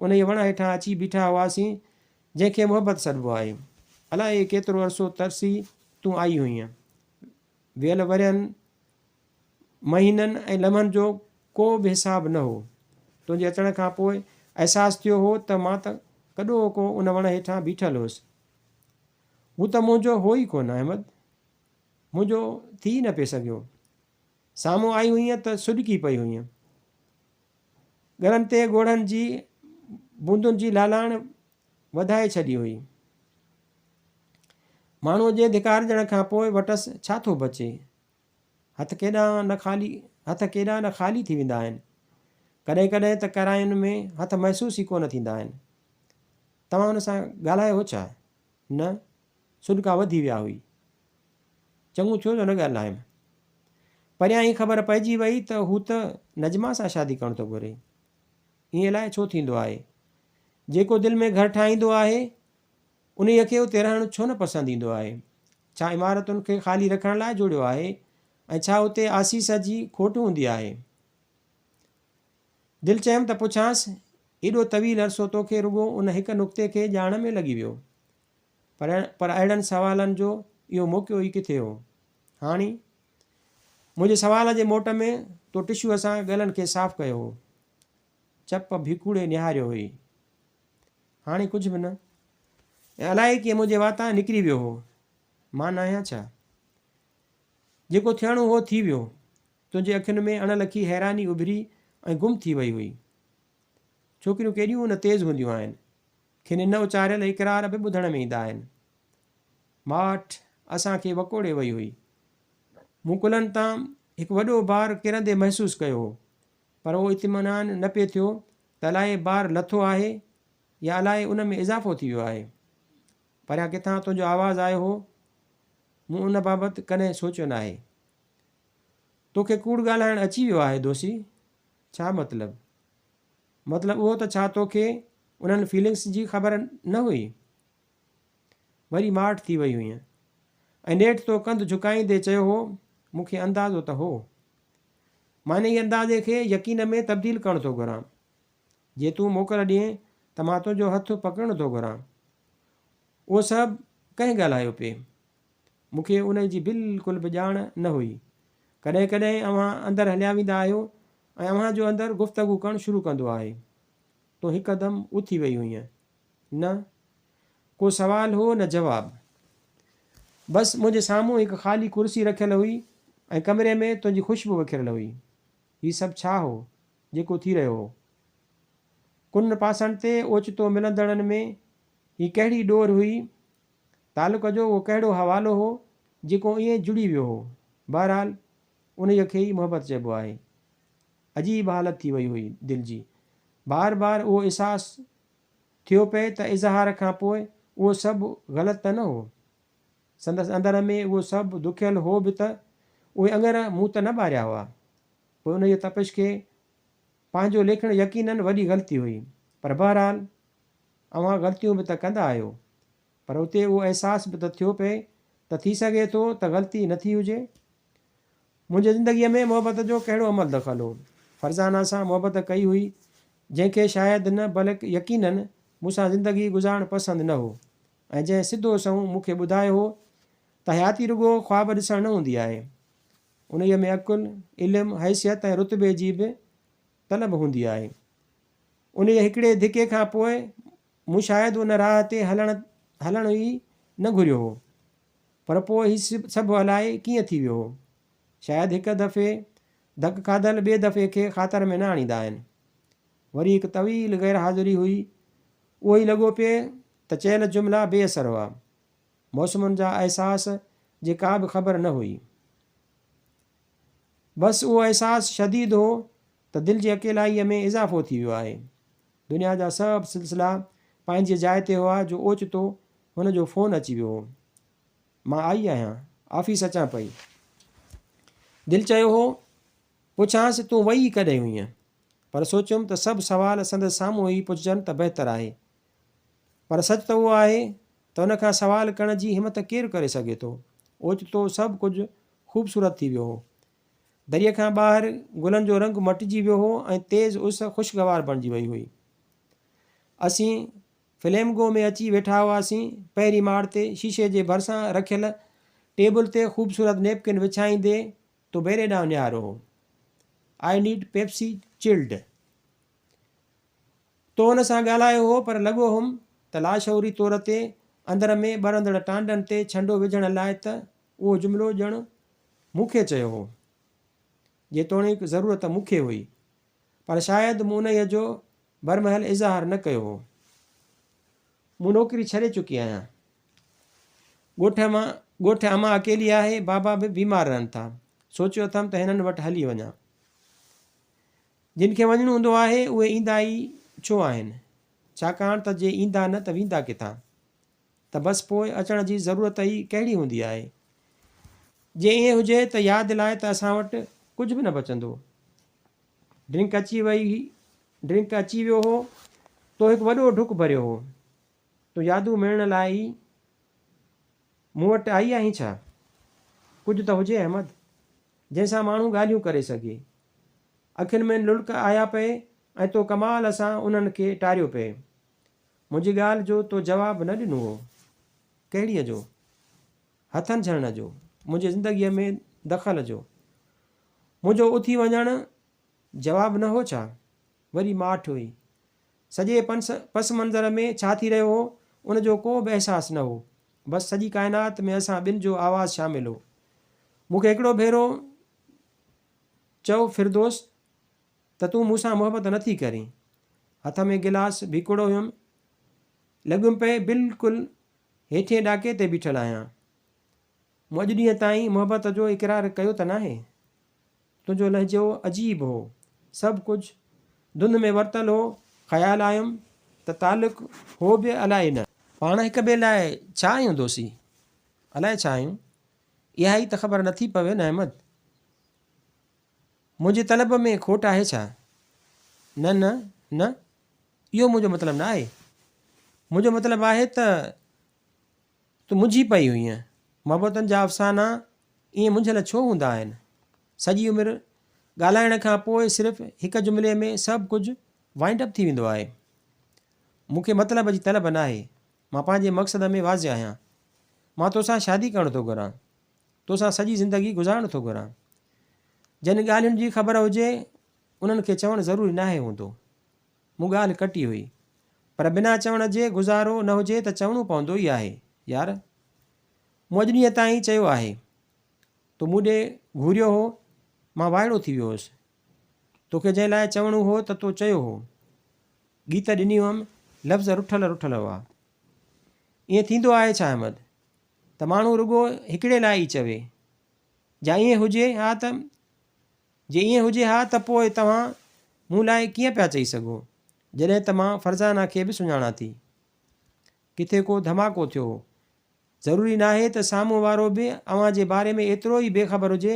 انهيء وڻ هيٺان اچي بيٺا هئاسين، جنهن کي محبت سڏبو آهي. الائي ڪيترو عرصو ترسي تون آئي هئينء. ويل ورهين، مهينن ۽ لمحن جو ڪو به حساب نه هو. تنهنجي اچڻ کان پوء احساس ٿيو هو ته مان ته ڪڏهوڪو ان وڻ هيٺان بيٺل هيس. هو ته منهنجو هو ئي ڪونه احمد. منهنجو ٿي ئي نه پئي سگهيو. سامهون آئي هئينء ته سڏڪي پئي هئينء. ڳرن تي ڳوڙهن جي بوندن جي لالاڻ وڌائي ڇڏي هئي. ماڻهوء جي ڌڪارجڻ کان پوء وٽس ڇا ٿو بچي؟ هٿ ڪيڏا نه خالي هٿ ڪيڏا نه خالي ٿي ويندا آهن. ڪڏهن ڪڏهن ته ڪراين ۾ هٿ محسوس ئي ڪونه ٿيندا آهن. توهان ان سان ڳالهايو هو ڇا؟ نه، سڏڪا وڌي ويا هئي. چڱو ٿيو جو نه ڳالهايم. پريان ئي خبر پئجي وئي ته هو ته نجما سان شادي ڪرڻ ٿو گهري. ائين الائي ڇو ٿيندو آهي. جيڪو دل ۾ گهر ٺاهيندو آهي، انهيء کي اتي رهڻ ڇو نه پسند ايندو آهي؟ ڇا عمارتن کي خالي رکڻ لاء جوڙيو آهي ۽ ڇا اتي آسيس جي کوٽ هوندي آهي؟ دل چيم ته پڇانس، ايڏو طويل عرصو توکي رڳو ان هڪ نقطي کي ڄاڻڻ ۾ لڳي ويو؟ پر پر اهڙن سوالن جو اهو موقعو ئي ڪٿي هو؟ هاڻي؟ منهنجي سوال جي موٽ ۾ تو ٽشوء سان ڳلن کي صاف ڪيو هو. چپ ڀيڪوڙي نهاريو هئي. هاڻي ڪجهه به نه. ۽ الائي ڪيئن منهنجي واتان نڪري ويو هو. مان ناهيان ڇا؟ جيڪو ٿيڻو هو ٿي ويو. تنهنجي اکين ۾ اڻ لکي حيراني اڀري ۽ گم ٿي وئي هئي. ڇوڪريون ڪيڏيون نه تيز هونديون آهن. کين نه اچاريل اقرار به ٻڌڻ ۾ ايندا آهن. ماٺ اسان کي وڪوڙي وئي هئي. مون ڪلهن تان هڪ وڏو بار ڪرندي محسوس ڪيو هو. پر اهو اطمينان نه پئي ٿيو ته الائي بار لٿو آهي يا الائي ان ۾ اضافو ٿي ويو آهي. پريان ڪٿان تنهنجو آواز آيو هو، مون ان بابت ڪڏهن سوچيو ناهي. توکي ڪوڙ ڳالهائڻ اچي ويو آهي دوسي؟ ڇا مطلب؟ مطلب اهو ته ڇا توکي انهن فيلنگس جي خبر نه هئي؟ وري ماٺ ٿي وئي هئينء ۽ نيٺ تو ڪنڌ جهڪائيندي چيو هو، مون کي اندازو ته هو. مان انهيء اندازي کي يقين ۾ تبديل ڪرڻ ٿو گهران. جي تون موڪل ڏئين ته مان تنهنجو هٿ پڪڙڻ ٿو گهران. اهو سڀ ڪنهن ڳالهايو پئي؟ مون کي انهيء جي بلڪل به ڄاڻ نه هئي. ڪڏهن ڪڏهن اوهان اندر هليا ويندا آهيو ۽ اوهان جو اندر گفتگو ڪرڻ شروع ڪندو آهي. تون هڪدم اٿي وئي هئينء. نه ڪو سوال هو نه جواب. بس منهنجي سامهون هڪ خالي ڪرسي رکيل هئي ۽ ڪمري ۾ تنهنجي خوشبو وکريل هئي. هي سڀ ڇا هو، جيڪو ٿي رهيو هو؟ ڪن پاسن تي اوچتو ملندڙن ۾ هي ڪهڙي ڏور هئي؟ تعلق جو اهو ڪهڙو حوالو هو، جيڪو ائين جڙي ويو هو؟ بهرحال، انهيء کي ئي محبت چئبو آهي. عجيب حالت ٿي وئي هئي دل جي. بار بار اهو احساس ٿيو پئي ته اظهار کان پوء اهو سڀ غلط ته نه هو. سندس اندر ۾ اهو سڀ دکيل هو به ته اهي اڱر مون ته نه ٻاريا هئا. پوء انهيء تپش کي پنهنجو ليکڻ يقيناً وڏي غلطي هئي. پر بهرحال اوهان غلطيون به ته ڪندا آهيو. پر اتي اهو احساس به ته ٿيو پئي ته ٿي سگهي ٿو ته غلطي نه ٿي هجي. منهنجي زندگيء ۾ محبت جو ڪهڙو عمل دخل هو؟ فرزانه سان محبت ڪئي هئي، جنهن کي شايد نه بلڪ يقيناً مون سان زندگي گذارڻ پسند نه هو ۽ جنهن سڌو سنئون مون کي ٻڌايو هو ته حياتي رڳو خواب ڏسڻ نه هوندي آهي. انهيء ۾ عقل، علم، حيثيت ۽ رتبي جي به طلب هوندي آهي. انهيء هڪڙي ڌڪي کان پوء مون شايد ان راهه تي هلڻ هلڻ ئي نه گهريو هو. پر پوء هي سڀ الائي ڪيئن ٿي ويو هو. شايد هڪ دفعي ڌڪ کاڌل ٻئي دفعي کي خاطر ۾ نه آڻيندا آهن. وري هڪ طويل غير حاضري هئي. اهو ئي لڳو پئي ته چيل جملا بي اثر هئا. موسمن جا احساس جي ڪا به خبر نه هئي. بس اهو احساس شديد هو ته دل جي اڪيلائيء ۾ اضافو ٿي ويو آهي. دنيا جا سڀ سلسلا پنهنجي جاء تي هئا جو اوچتو هن جو فون اچي ويو هو. مان آئي آهيان. آفيس اچان پئي. دل چيو هو، پڇانس تون وئي ڪڏهن هئينء؟ پر سوچيم ته سڀ سوال سندس سامهون ئي پڇجن ته بهتر آهي. پر سچ ته اهو آهي ته ان کان سوال ڪرڻ جي همت ڪير ڪري سگهي ٿو؟ اوچتو سڀ ڪجهه خوبصورت ٿي ويو هو. دريء کان ٻاهر گلن جو رنگ مٽجي ويو هو ۽ تيز اس خوشگوار بڻجي وئي هئي. اسين فليمگو ۾ اچي ويٺا هئاسين. پهرين ماڙ تي شيشي جي ڀرسان رکيل ٽيبل تي خوبصورت نيپڪن وڇائيندي تو بيري ڏانهن نهاريو هو. I need Pepsi chilled. تو ان سان ڳالهايو هو پر لڳو هوم ته لاشعوري طور تي اندر ۾ ٻرندڙ ٽانڊن تي ڇنڊو وجهڻ لاء ته اهو جملو ڄڻ مون کي چيو هو. جيتوڻيڪ ضرورت مون کي هئي پر شايد مون انهيء جو برمهل اظهار نه ڪيو هو. مون نوڪري ڇڏي چڪي آهيان. ڳوٺ مان ڳوٺ امان اڪيلي آهي، بابا به بيمار رهن ٿا. سوچيو اٿم ته هنن وٽ هلي وڃان. جن کي وڃڻو هوندو آهي، اهي ايندا ئي ڇو آهن؟ ڇاڪاڻ ته جي ايندا نه ته ويندا ڪٿان؟ ته بس پوء اچڻ جي ضرورت ئي ڪهڙي هوندي آهي؟ جي ائين هجي ته ياد لاء ته اسان وٽ ڪجهه به نه بچندو. ڊرنڪ اچي وئي ڊرنڪ اچي ويو هو. تو هڪ وڏو ڍڪ ڀريو هو. تون يادون ميڙڻ لاء ئي مون وٽ آئي آهين ڇا؟ ڪجهه ته هجي احمد، جنهن سان ماڻهو ڳالهيون ڪري سگهي. اکين ۾ لڙڪ آيا پئي ۽ تو ڪمال سان انهن کي ٽاريو پئي. منهنجي ڳالهه جو تو جواب نه ڏنو هو. ڪهڙيء جو؟ هٿن جهلڻ جو. منهنجي زندگيء ۾ دخل جو. منهنجو اٿي وڃڻ جواب نه هو ڇا؟ وري ماٺ هئي. سڄي پس منظر ۾ ڇا ٿي رهيو هو، ان جو ڪو به احساس نه هو. بس سڄي ڪائنات ۾ اسان ٻن جو آواز شامل هو. مون کي هڪڙو ڀيرو چئو فردوس ته تون مون سان محبت نه ٿي ڪرين. هٿ ۾ گلاس ڀيڪوڙو هيم. لڳم پئي بلڪل هيٺين ڏاڪي تي بيٺل آهيان. مون اڄ ڏينهن تائين محبت جو اقرار ڪيو ته ناهي. تنهنجو لهجو عجيب هو. سڀ ڪجهه ڌنڌ ۾ ورتل هو. خيال آيم ته تعلق هو به الائي نه. پاڻ هڪ ٻئي لاء ڇا آهيون دوسي؟ الائي ڇا آهيون؟ اها ئي ته خبر نٿي پوي نه احمد. منهنجي طلب ۾ کوٽ آهي ڇا؟ نه نه نه اهو منهنجو مطلب نه آهي. منهنجو مطلب آهي ته تون منجهي پئي هئينء. محبتن جا افسانا ائين منجهيل ڇو هوندا آهن؟ سڄي عمر ڳالهائڻ کان پوء صرف هڪ جملي ۾ سڀ ڪجهه وائنڊ اپ ٿي ويندو آهي. مون کي مطلب جي طلب ناهي. مان پنهنجي مقصد ۾ واضح آهيان. مان توسان شادي ڪرڻ ٿو گهران. توسان سڄي زندگي گذارڻ ٿو گهران. جن ڳالهين جي خبر هجي، انهن کي چوڻ ضروري ناهي هوندو. مون ڳالهه ڪٽي هئي. پر بنا چوڻ جي گذارو نه هجي ته چوڻو پوندو ئي آهي، يار! مون اڄ ڏينهن تائين چيو آهي. تو مون ڏي گهوريو هو، مان وائڙو ٿي ويو هوس. توکي جنهن لاء چوڻو هو ته تو چيو هو. ڳيت ڏني هئم، لفظ رٺل رٺل هئا. ائين ٿيندو آهي ڇا احمد؟ ته ماڻهو رڳو هڪڙي لاء ئي چوي. جا ائين هجي ها ته جي ائين هجي ها ته پوء توهان مون لاء ڪيئن پيا چئي سگهو، جڏهن ته مان فرزانه کي به سڃاڻان ٿي. ڪٿي ڪو ڌماڪو ٿيو هو. ضروري ناهي ته سامهون وارو به اوهان جي باري ۾ ايترو ئي بي خبر هجي،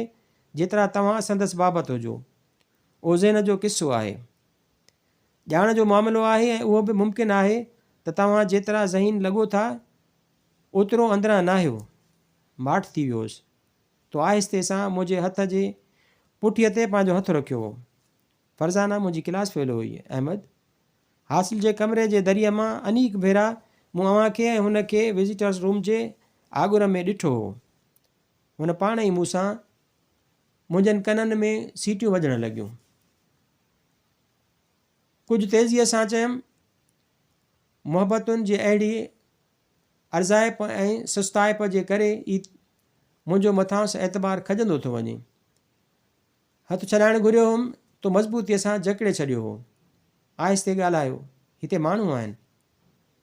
جيترا توهان سندس بابت هجو. اهو ذهن جو قصو آهي. ڄاڻ جو معاملو آهي ۽ اهو به ممڪن آهي ته توهان جيترا ذهين لڳو ٿا، اوترو اندران ناهيو. ماٺ ٿي ويو هوس. تو آهستي سان منهنجي هٿ جي پٺيء تي پنهنجو هٿ رکيو هو. فرزانه منهنجي ڪلاس فيلو هئي. احمد! هاسٽل جي ڪمري جي دريء مان انيڪ ڀيرا مون اوهان کي ۽ هن کي وزيٽرس روم جي آڳر ۾ ڏٺو هو. هن پاڻ ئي مون سان منهنجن ڪنن ۾ سيٽيون وڄڻ لڳيون. ڪجهه تيزيء سان چيم، محبتن جي اهڙي ارزائپ ۽ سستائپ جي ڪري ئي منهنجو مٿانئس اعتبار کڄندو ٿو وڃي. هٿ ڇڏائڻ گهريو هئم، تو مضبوطيء سان جڪڙي ڇڏيو هو. آهستي ڳالهايو، هتي ماڻهو آهن.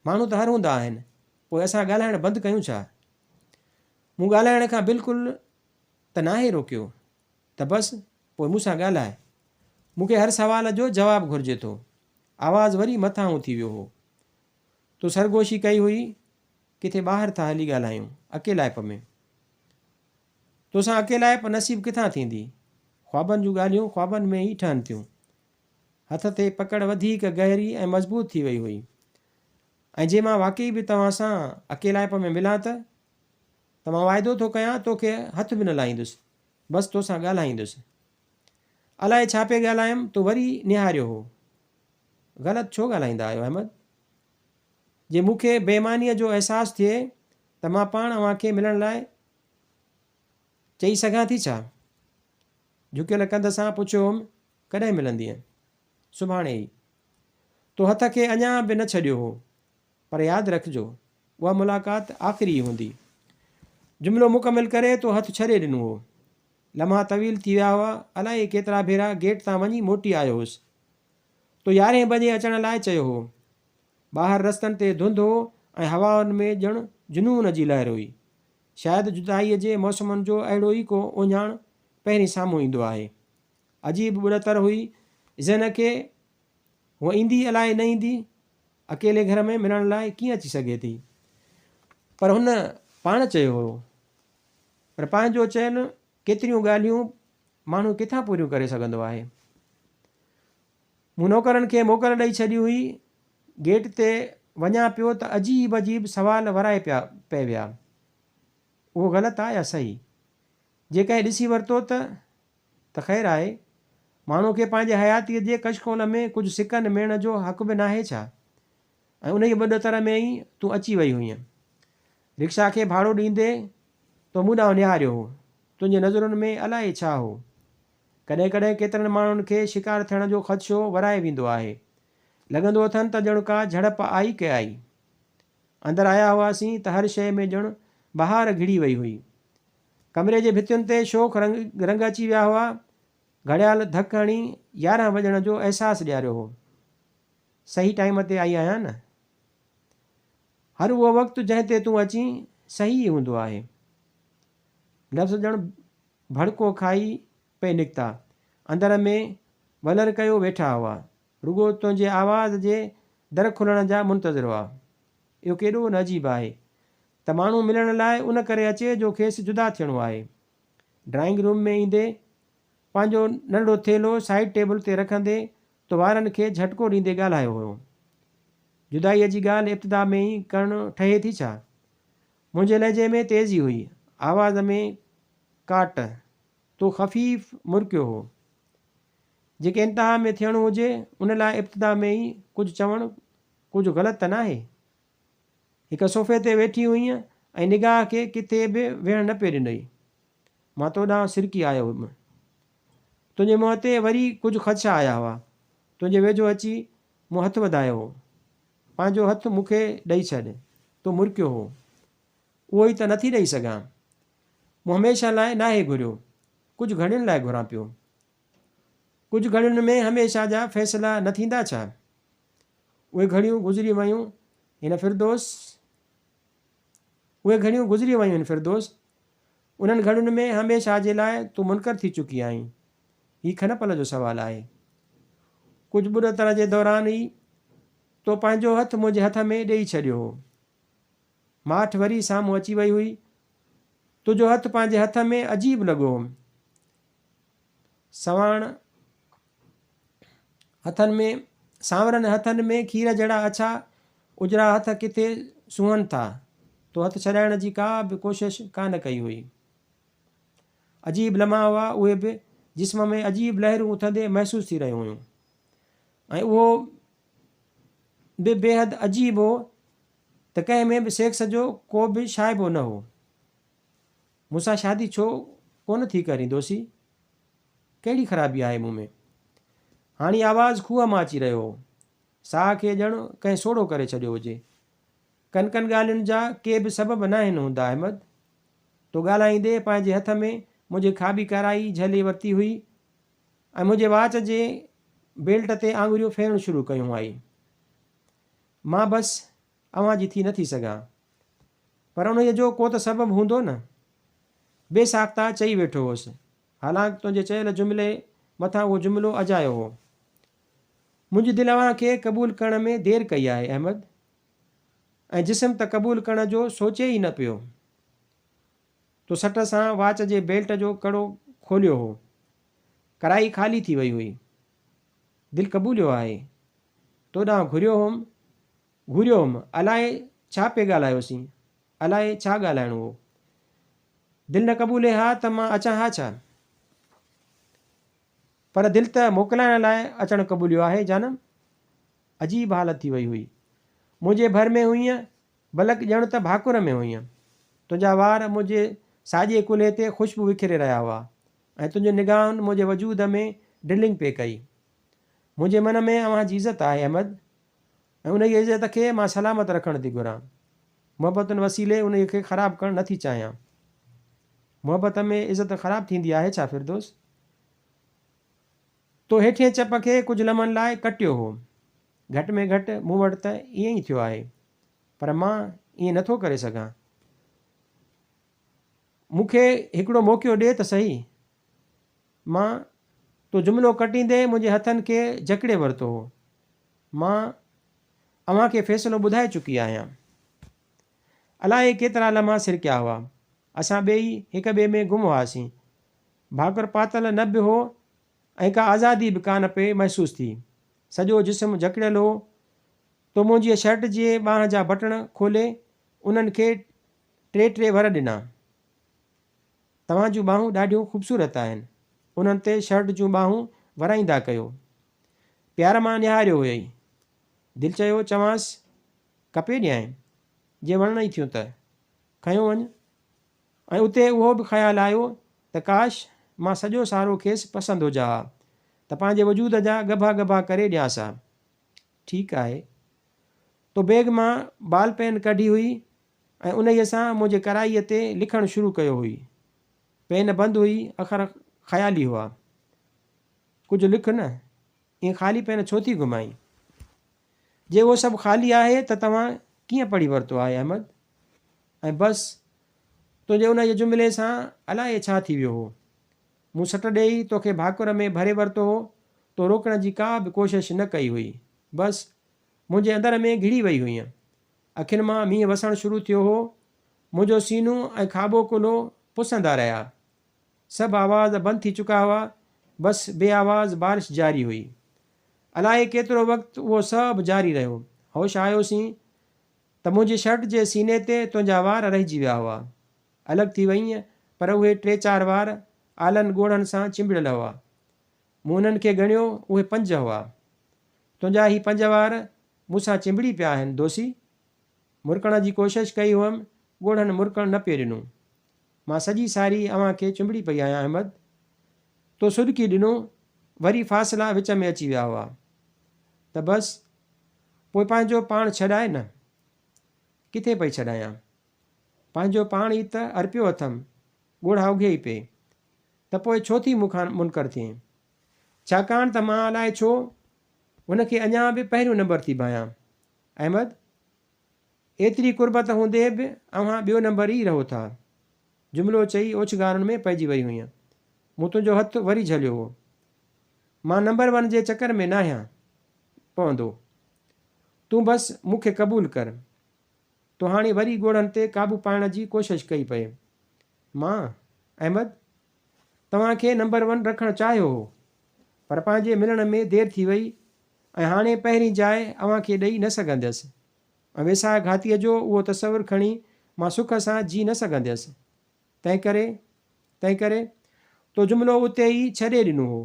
ماڻهو ته هر هوندا آهن، پوء اسان ڳالهائڻ بند ڪيون ڇا؟ مون ڳالهائڻ کان بلڪل ته ناهي روڪيو. ته بس، پوء مون سان ڳالهاء. مون کي هر سوال جو جواب گهرجي ٿو. آواز وري مٿانهون ٿي ويو هو. تو سرگوشي ڪئي هئي، ڪٿي ٻاهر ٿا هلي ڳالهايون، اڪيلائپ ۾. توسان اڪيلائپ نصيب ڪٿان ٿيندي؟ خوابن جون ڳالهيون خوابن ۾ ئي ٺهن ٿيون. هٿ تي پڪڙ وڌيڪ گهري ۽ مضبوط ٿي وئي هئي. ۽ جي مان واقعي به توهان سان اڪيلائپ ۾ ملان ته؟ ته مان واعدو ٿو ڪيان توکي هٿ به نه لائيندس، بس توسان ڳالهائيندس. الائي ڇا پئي ڳالهايم، تو وري نهاريو هو. غلط ڇو ڳالهائيندا آهيو احمد؟ جي مون کي بي ايمانيء جو احساس ٿئي ته مان پاڻ اوهان کي ملڻ لاء چئي سگهان ٿي ڇا؟ جهڪيل ڪنڌ سان پڇيو هوم، ڪڏهن ملندينء؟ سڀاڻي ئي. تو هٿ کي اڃا به نه ڇڏيو هو. پر ياد رکجو، اها ملاقات آخري ئي هوندي. جملو مڪمل ڪري تو هٿ ڇڏي ڏنو هو. لمحا طويل ٿي ويا هئا، الائي ڪيترا ڀيرا گيٽ تان وڃي موٽي آيو هوس. تو يارهين بجي اچڻ لاء چيو هو. ٻاهر رستن تي ڌنڌ هو ۽ هوائن ۾ ڄڻ جنون جي لهر هئي. شايد جدائيء جي موسمن جو اهڙو ئي ڪو اهڃاڻ پهرين سامهون ايندو آهي. عجيب ٻڏتر هئي ذهن کي، هوء ايندي الائي نه ايندي؟ اڪيلي گهر ۾ ملڻ لاء ڪيئن اچي سگهي ٿي؟ پر هن پاڻ چيو هو. پر پنهنجو چيل ڪيتريون ڳالهيون ماڻهو ڪٿان پوريون ڪري سگهندو آهي؟ مون نوڪرن کي موڪل ڏئي ڇڏي هئي. گيٽ تي وڃان پيو ته عجيب عجيب سوال ورائي پيا پئي ويا. اهو غلط آ يا صحيح؟ جي ڪنهن ڏسي ورتو ته ته خير آهي. ماڻهوء کي پنهنجي حياتيء جي ڪشڪول ۾ ڪجهه سڪن ميڻ جو حق به ناهي ڇا؟ ۽ انهيء ٻڏتر ۾ ئي تون اچي وئي هئينء. رڪشا کي ڀاڙو ڏيندي تو مون ڏانهن نهاريو هو. تنهنجي نظرن ۾ الائي ڇا هو. ڪڏهن ڪڏهن ڪيترن ماڻهن کي شڪار ٿيڻ جو خدشو ورائي ويندو آهي. لڳندو اٿن ته ڄڻ ڪا جهڙپ آئي ڪي آئي. اندر آيا هئاسين ته هر شيء ۾ ڄڻ بهار گهڙي وئي هئي. ڪمري جي ڀتين تي شوخ رنگ رنگ اچي ويا هئا. گهڙيال ڌڪ هڻي 11 وڄڻ جو احساس ڏياريو هو. صحيح ٽائيم تي آئي آهيان نه؟ هر اهو وقت جنهن تي تون اچين صحيح ئي هوندو آهي. لفظ ڄڻ ڀڙڪو کائي پئي نڪتا. اندر ۾ ولر ڪيو ويٺا هئا. رڳو تنهنجي آواز جي در کلڻ جا منتظر هئا. اهو ڪيڏو نه عجيب آهي ته ماڻهو ملڻ لاء ان ڪري اچي جو کيس جدا ٿيڻو آهي. ڊرائنگ روم ۾ ايندي پنهنجو ننڍڙو ٿيلهو سائيڊ ٽيبل تي رکندي تو وارن کي جهٽڪو ڏيندي ڳالهايو هيو. جدائيء جي ڳالهه ابتدا ۾ ئي ڪرڻ ٺهي ٿي ڇا؟ منهنجي لهجي ۾ تيزي هئي، آواز ۾ ڪاٽ. تو خفيف مرڪيو هو. جيڪي انتها ۾ ٿيڻو هجي، ان لاء ابتدا ۾ ئي ڪجهه چوڻ ڪجهه غلط ته ناهي؟ هڪ صوفي تي ويٺي هئينء ۽ نگاهه کي ڪٿي به ويهڻ نه پئي ڏنئي. مان تو ڏانهن سرڪي آيو هيم. تنهنجي منهن تي وري ڪجهه خدشا آيا هئا. تنهنجي ويجهو اچي مون هٿ وڌايو هو. پنهنجو هٿ مون کي ڏئي ڇڏ. تو مرڪيو هو. اهو ئي ته نٿي ڏئي سگهان. مون هميشه لاء ناهي گهريو. ڪجهه گهڙين لاء گهران پيو. ڪجهه گهڙين ۾ هميشه جا فيصلا نه ٿيندا ڇا؟ اهي گهڙيون گذري ويون هن فردوس. اهي گهڙيون گذري ويون هن فردوس. انهن گهڙين ۾ هميشه جي لاء تون منڪر ٿي چڪي آهين. هي کن پل جو سوال آهي. ڪجهه ٻڏتر جي دوران ئي تو پنهنجو هٿ منهنجي هٿ ۾ ڏيئي ڇڏيو هو. ماٺ وري سامهون اچي وئي هئي. تنهنجو هٿ پنهنجي هٿ ۾ عجيب لڳو هوم. سواڻ هٿن ۾ سانورن هٿن ۾ کير جهڙا اڇا اجرا هٿ ڪٿي سونهن ٿا. تو هٿ ڇڏائڻ جي ڪا به ڪوشش ڪانه ڪئي هئي. عجيب لمحا هئا اهي به جسم ۾ عجيب لهرون اٿندي محسوس ٿي رهيون هيون ۽ اهو به بيحد عجيب هو ته ڪنهن ۾ به سيڪس جو ڪو به شائبو نه هو. مون سان شادي ڇو ڪونه ٿي ڪرين دوسي؟ ڪهڙي خرابي آهي مون ۾؟ هاڻي آواز کوهه مان اچي رهيو هو. ساهه کي ڄڻ ڪنهن سوڙهو ڪري ڇڏيو هجي. ڪن ڪن ڳالهين جا ڪي به سبب ناهن هوندا احمد. تو ڳالهائيندي پنهنجي هٿ ۾ منهنجي کاٻي ڪارائي جهلي ورتي هئي ۽ منهنجي واچ جي بيلٽ تي آڱريون ڦيرڻ شروع ڪيون هئائين. مان بس اوهان جي ٿي نه ٿي سگهان. پر انهيء جو ڪو ته سبب هوندو نه؟ بي ساخته چئي ويٺو هوس. حالانڪ تنهنجي چيل جملي مٿان اهو جملو اجايو هو. منهنجي دل اوهان کي قبول ڪرڻ ۾ دير ڪئي آهي احمد. ۽ جسم ته قبول ڪرڻ جو سوچي ئي نه پيو. تو سٽ سان واچ جي بيلٽ جو ڪڙو کوليو هو. ڪرائي خالي ٿي وئي هئي. دل قبوليو آهي. تو ڏانهن گهريو هوم، گهوريو هوم. الائي ڇا پئي ڳالهايوسين. الائي ڇا ڳالهائڻو هو. دل نه قبولي ها ته مان اچان ها ڇا؟ پر دل ته موڪلائڻ لاء اچڻ قبوليو آهي جانم. عجيب حالت ٿي وئي هئي. منهنجي ڀر ۾ هئينء، بلڪ ڄڻ ته ڀاڪر ۾ هئينء. تنهنجا وار منهنجي ساڄي ڪلهي تي خوشبو وکيري رهيا هئا ۽ تنهنجين نگاهن منهنجي وجود ۾ ڊرلنگ پئي ڪئي. منهنجي من ۾ اوهان جي عزت آهي احمد ۽ انهيء عزت کي مان سلامت رکڻ ٿي گهران. محبتن وسيلي انهيء کي خراب ڪرڻ نه ٿي چاهيان. محبت ۾ عزت خراب ٿيندي آهي ڇا فردوس؟ تو هيٺئين چپ کي ڪجهه لمحن لاء ڪٽيو هو. گهٽ ۾ گهٽ مون وٽ ته ائين ئي ٿيو آهي. پر مان ائين نه ٿو ڪري سگهان. مون کي هڪڙو موقعو ڏي ته سهي. مان، تو جملو ڪٽيندي منهنجي هٿن کي جڪڙي ورتو هو. مان اوهان کي فيصلو ٻڌائي چڪي آهيان. الائي ڪيترا لمحا سرڪيا هئا. اسان ٻيئي هڪ ٻئي ۾ گم هئاسين. ڀاڪر پاتل نه به هو ۽ ڪا آزادي به ڪانه پئي محسوس ٿي. سڄو جسم جڪڙيل هو. تو منهنجيء شرٽ جي ٻانهن جا بٽڻ کولي انهن کي ٽي ٽي ور ڏنا. توهان جون ٻانهون ڏاڍيون خوبصورت آهن. انهن تي شرٽ جون ٻانهون ورائيندا ڪيو. پيار مان نهاريو هيئي. دل چيو چوانس ڪپي ڏيانء، جي وڻن ئي ٿيون ته. کنيو وڃ. ۽ اتي اهو به خيال آيو ته ڪاش! مان سڄو سارو کيس پسند هجان ها ته پنهنجي وجود جا ڳڀا ڳڀا ڪري ڏيانس ها. ٺيڪ آهي. تو بيگ مان بال پين ڪڍي هئي ۽ انهيء سان منهنجي ڪرائيء تي لکڻ شروع ڪيو هئي. پين بند هئي، اکر خيالي هئا. ڪجهه لک نه، ائين خالي پين ڇو ٿي گهمائين؟ جي اهو سڀ خالي آهي ته توهان ڪيئن پڙهي ورتو آهي احمد؟ ۽ بس، تنهنجي انهيء جملي سان الائي ڇا ٿي ويو هو. مون سٽ ڏيئي توکي ڀاڪر ۾ ڀري ورتو هو، تو روڪڻ جي ڪا به ڪوشش نه ڪئي هئي. بس، منهنجي اندر ۾ گهڙي وئي هئينء. اکين مان مينهن وسڻ شروع ٿيو هو. منهنجو سينو ۽ کاٻو ڪلهو پسندا رهيا. سڀ آواز بند ٿي چڪا هئا، بس بي آواز بارش جاري هئي. الائي ڪيترو وقت اهو سڀ جاري رهيو. هوش آيوسين ته منهنجي شرٽ جي سيني تي تنهنجا وار رهجي ويا هئا. الڳ ٿي وئينء، پر اهي ٽي چار وار آلن ڳوڙهن سان چنبڙيل هئا. مون انهن کي ڳڻيو، اهي پنج هئا. تنهنجا هي پنج وار مون سان چنبڙي پيا آهن، دوسي! مرڪڻ جي ڪوشش ڪئي هئم، ڳوڙهن مرڪڻ نه پئي ڏنو. مان سڄي ساري اوهان کي چنبڙي پئي آهيان احمد! تو سڏڪي ڏنو، وري فاصلا وچ ۾ اچي ويا هئا. ته بس، پوء پنهنجو پاڻ ڇڏاء نه. ڪٿي پئي ڇڏايان؟ پنهنجو پاڻ ئي ته ارپيو اٿم، ڳوڙها اگهي ئي پئي. ته پوء ڇو ٿي مون کان منڪر ٿئين؟ ڇاڪاڻ ته مان الائي ڇو هن کي اڃا به پهريون نمبر ٿي ڀانيان. احمد! ايتري قربت هوندي به اوهان ٻيو نمبر ئي رهو ٿا. جملو چئي اوڇگارن ۾ پئجي وئي هئينء. مون تنهنجو هٿ وري جهليو هو. مان نمبر ون جي چڪر ۾ ناهيان پوندو. تون بس مون کي قبول ڪر. تو هاڻي وري ڳوڙهن تي قابو پائڻ جي ڪوشش ڪئي پئي. مان، احمد! توهان کي نمبر ون رکڻ چاهيو هو، پر پنهنجي ملڻ ۾ دير ٿي وئي ۽ هاڻي پهرين جاء اوهان کي ڏئي نه سگهنديس ۽ ويساهه گهاتيء جو اهو تصور کڻي مان سک سان جي نه سگهنديس. تنهنڪري، تنهنڪري، تو جملو اتي ئي ڇڏي ڏنو هو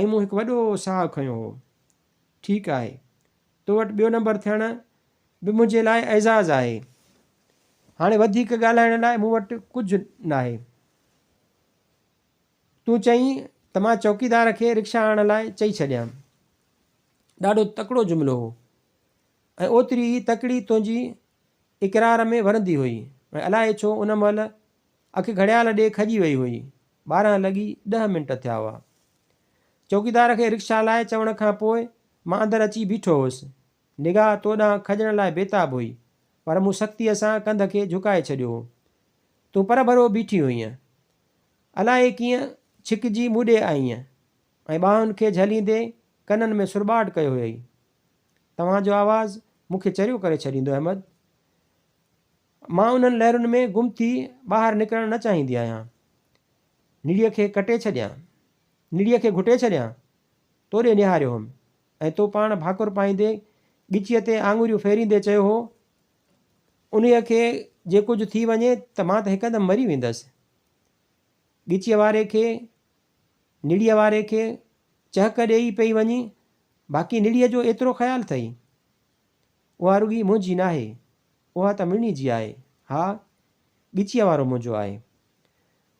۽ مون هڪ وڏو ساهه کنيو هو. ٺيڪ آهي. تو وٽ ٻيو نمبر ٿيڻ به منهنجي لاء اعزاز آهي. هاڻي وڌيڪ ڳالهائڻ لاء مون وٽ ڪجهه ناهي. تون چئين ته مان چوڪيدار کي رڪشا آڻڻ لاء چئي ڇڏيان. ڏاڍو تڪڙو جملو هو ۽ اوتري ئي تڪڙي تنهنجي اقرار ۾ ورندي هئي ۽ الائي ڇو ان مهل اک گهڙيال ڏي کڄي وئي هئي. 12 لڳي ڏهه منٽ ٿيا هئا. چوڪيدار کي رڪشا لاء چوڻ کان پوء مان اندر اچي بيٺو هوس. نگاهه تو ڏانهن کڄڻ لاء بيتاب هئي، پر مون سختيء سان ڪنڌ کي جهڪائي ڇڏيو هو. تون پرڀرو بيٺي هئينء. الائي ڪيئن ڇڪجي مون ڏي آئينء ۽ ٻانهن کي جهليندي ڪنن ۾ سرٻاٽ ڪيو هيئي. توهان جو آواز مون کي چريو ڪري ڇڏيندو احمد. مان انهن لهرن ۾ گم ٿي ٻاهر نڪرڻ نه چاهيندي آهيان. نڙيء کي ڪٽي ڇڏيان. نڙيء کي گهٽي ڇڏيان. تو ڏي نهاريو هئم ۽ تو پاڻ ڀاڪر پائيندي ڳچيء تي آڱريون ڦيريندي چيو هو، انهيء کي جي ڪجهه ٿي وڃي ته مان ته هڪدم مري ويندس. ڳچيء واري کي، نڙيء واري کي چهڪ ڏيئي پئي وڃين، باقي نڙيء جو ايترو خيال ٿئي؟ اها رڳي منهنجي ناهي، اها ته مڙني جي آهي. ها، ڳچيء وارو منهنجو آهي.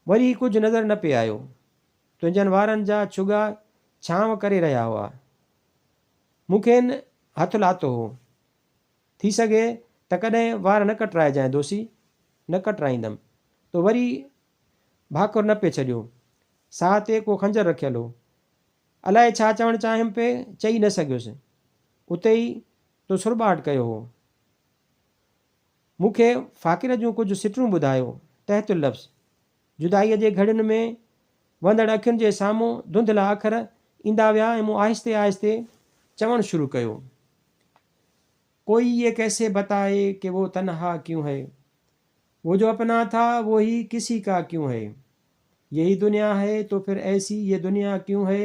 وري ڪجهه نظر نه پئي آيو. تنهنجن وارن جا ڇڳا ڇانو ڪري رهيا هئا. مون کين هٿ لاتو هو. ٿي سگهي ته ڪڏهن وار نه ڪٽرائجانء دوسي، نه ڪٽرائيندم. تو وري ڀاڪر نه پئي ڇڏيو. ساهه تي ڪو خنجر رکيل هو. الائي ڇا چوڻ چاهيم پئي، چئي نه سگهيس. اتي ئي تو سرٻاٽ ڪيو هو. مون کي فاقر جون ڪجهه سٽون ٻڌايو، تحت اللفظ. جدائيء جي گهڙين ۾ وهندڙ اکين جي سامهون ڌنڌلا اکر ايندا ويا ۽ مون آهستي آهستي چوڻ شروع ڪيو. ڪوئي يي ڪيسي بتائي ڪي وو تنها ڪيون هي، وو جو اپنا ٿا وو هي ڪسي ڪا ڪيون هي، يهي دنيا هي تو ڦر ايسي يي دنيا ڪيون هي،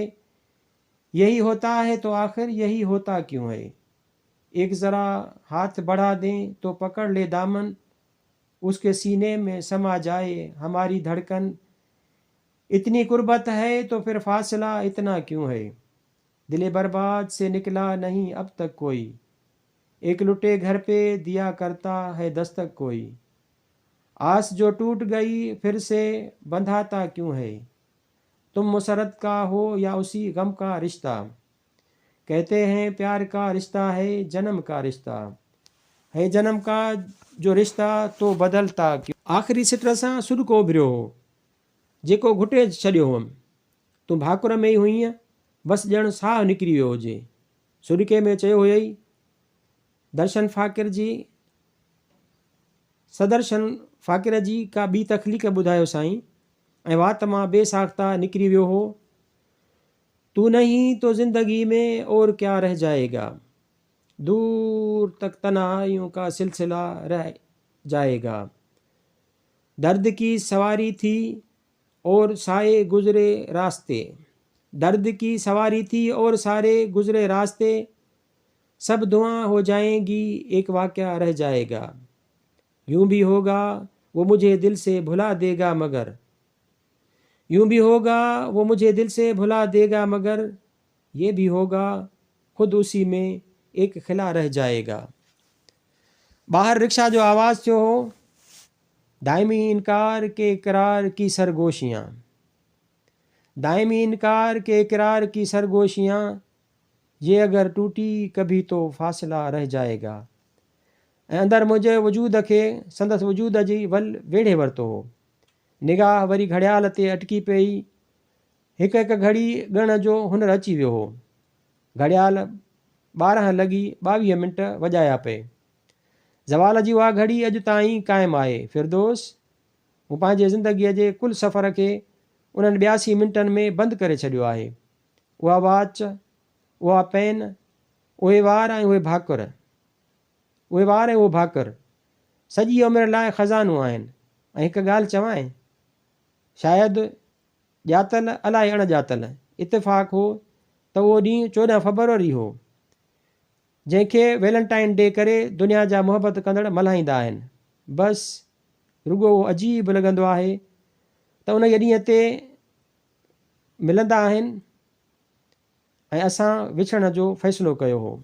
يهي هوتا هي تو آخر يهي هوتا ڪيون هي، ايڪ ذرا هاٿ بڙها دين تو پڪڙ لي دامن، اس ڪي سيني ۾ سما جائي هماري ڌڙڪن، اتني قربت هي تو ڦر فاصلا اتنا ڪيون هي. دل برباد سي نڪلا نهين اب تڪ ڪوئي ايڪ لٽي گهر پي ديا ڪرتا هي دستڪ ڪوئي آس جو ٽوٽ گئي ڦر سي بنڌاتا ڪيون هي. تم مسرت ڪا هو يا اسي غم ڪا رشته. ڪهتي هين پيار ڪا رشته هي جنم ڪا رشته. هي جنم ڪا جو رشته تو بدلتا ڪيون. آخري سٽ سان سڏڪو اڀريو هو، جيڪو گهٽي ڇڏيو هئم. تون ڀاڪر ۾ ئي هئينء، بس ڄڻ ساهه نڪري ويو هجي. سڏڪي ۾ چيو هيئي، درشن فاقر جي سدرشن فاقر جي ڪا ٻي تخليق ٻڌايو سائين. ۽ وات مان بي ساخته نڪري ويو هو، تو نهين تو زندگي ۾ اور ڪيا رهه جائي گا، دور تڪ تنهائيون ڪا سلسله رهه جائي گا. درد ڪي سواري ٿي اور سائي گذري راستي، درد ڪي سواري ٿي اور ساري گذري راستي، سب دعا هو جائين گي ايڪ واقعه رهه جائي گا. يون ڀي هوگا وو مجهي دل سي ڀلا ديگا مگر يون ڀي هوگا وو مجهي دل سي ڀلا ديگا مگر يه ڀي هوگا خود اسي ۾ ايڪ خلا رهه جائي گا. ٻاهر رڪشا جو آواز ٿيو هو. دائمي انڪار ڪي اقرار ڪي سرگوشيان دائمي انڪار ڪي اقرار ڪي سرگوشيان يه اگر ٽوٽي ڪڀي تو فاصلا رهه جائي گا. ۽ اندر منهنجي وجود کي سندس وجود جي ول ويڙهي ورتو هو. نگاهه وري گهڙيال تي اٽڪي پيئي. هڪ هڪ گهڙي ڳڻڻ جو هنر اچي ويو هو. گهڙيال 12 لڳي 22 منٽ وڄايا پئي. زوال جي اها گهڙي اڄ تائين قائم آهي. فردوس! مون پنهنجي زندگيء جي ڪل سفر کي انهن 82 منٽن ۾ بند ڪري ڇڏيو آهي. اها واچ، اها پين، اهي وار ۽ اهي ڀاڪر. اهي وار ۽ اهو ڀاڪر سڄيء عمر لاء خزانو آهن ۽ هڪ ڳالهه چوانء؟ شايد ڄاتل الائي اڻ ڄاتل اتفاق هو ته اهو ڏينهن 14 فبروري هو، جنهن کي ويلنٽائن ڊي ڪري دنيا جا محبت ڪندڙ ملهائيندا آهن. بس رڳو اهو عجيب لڳندو آهي ته انهيء ڏينهن تي ملندا آهن ۽ اسان وڇڙڻ جو فيصلو ڪيو هو.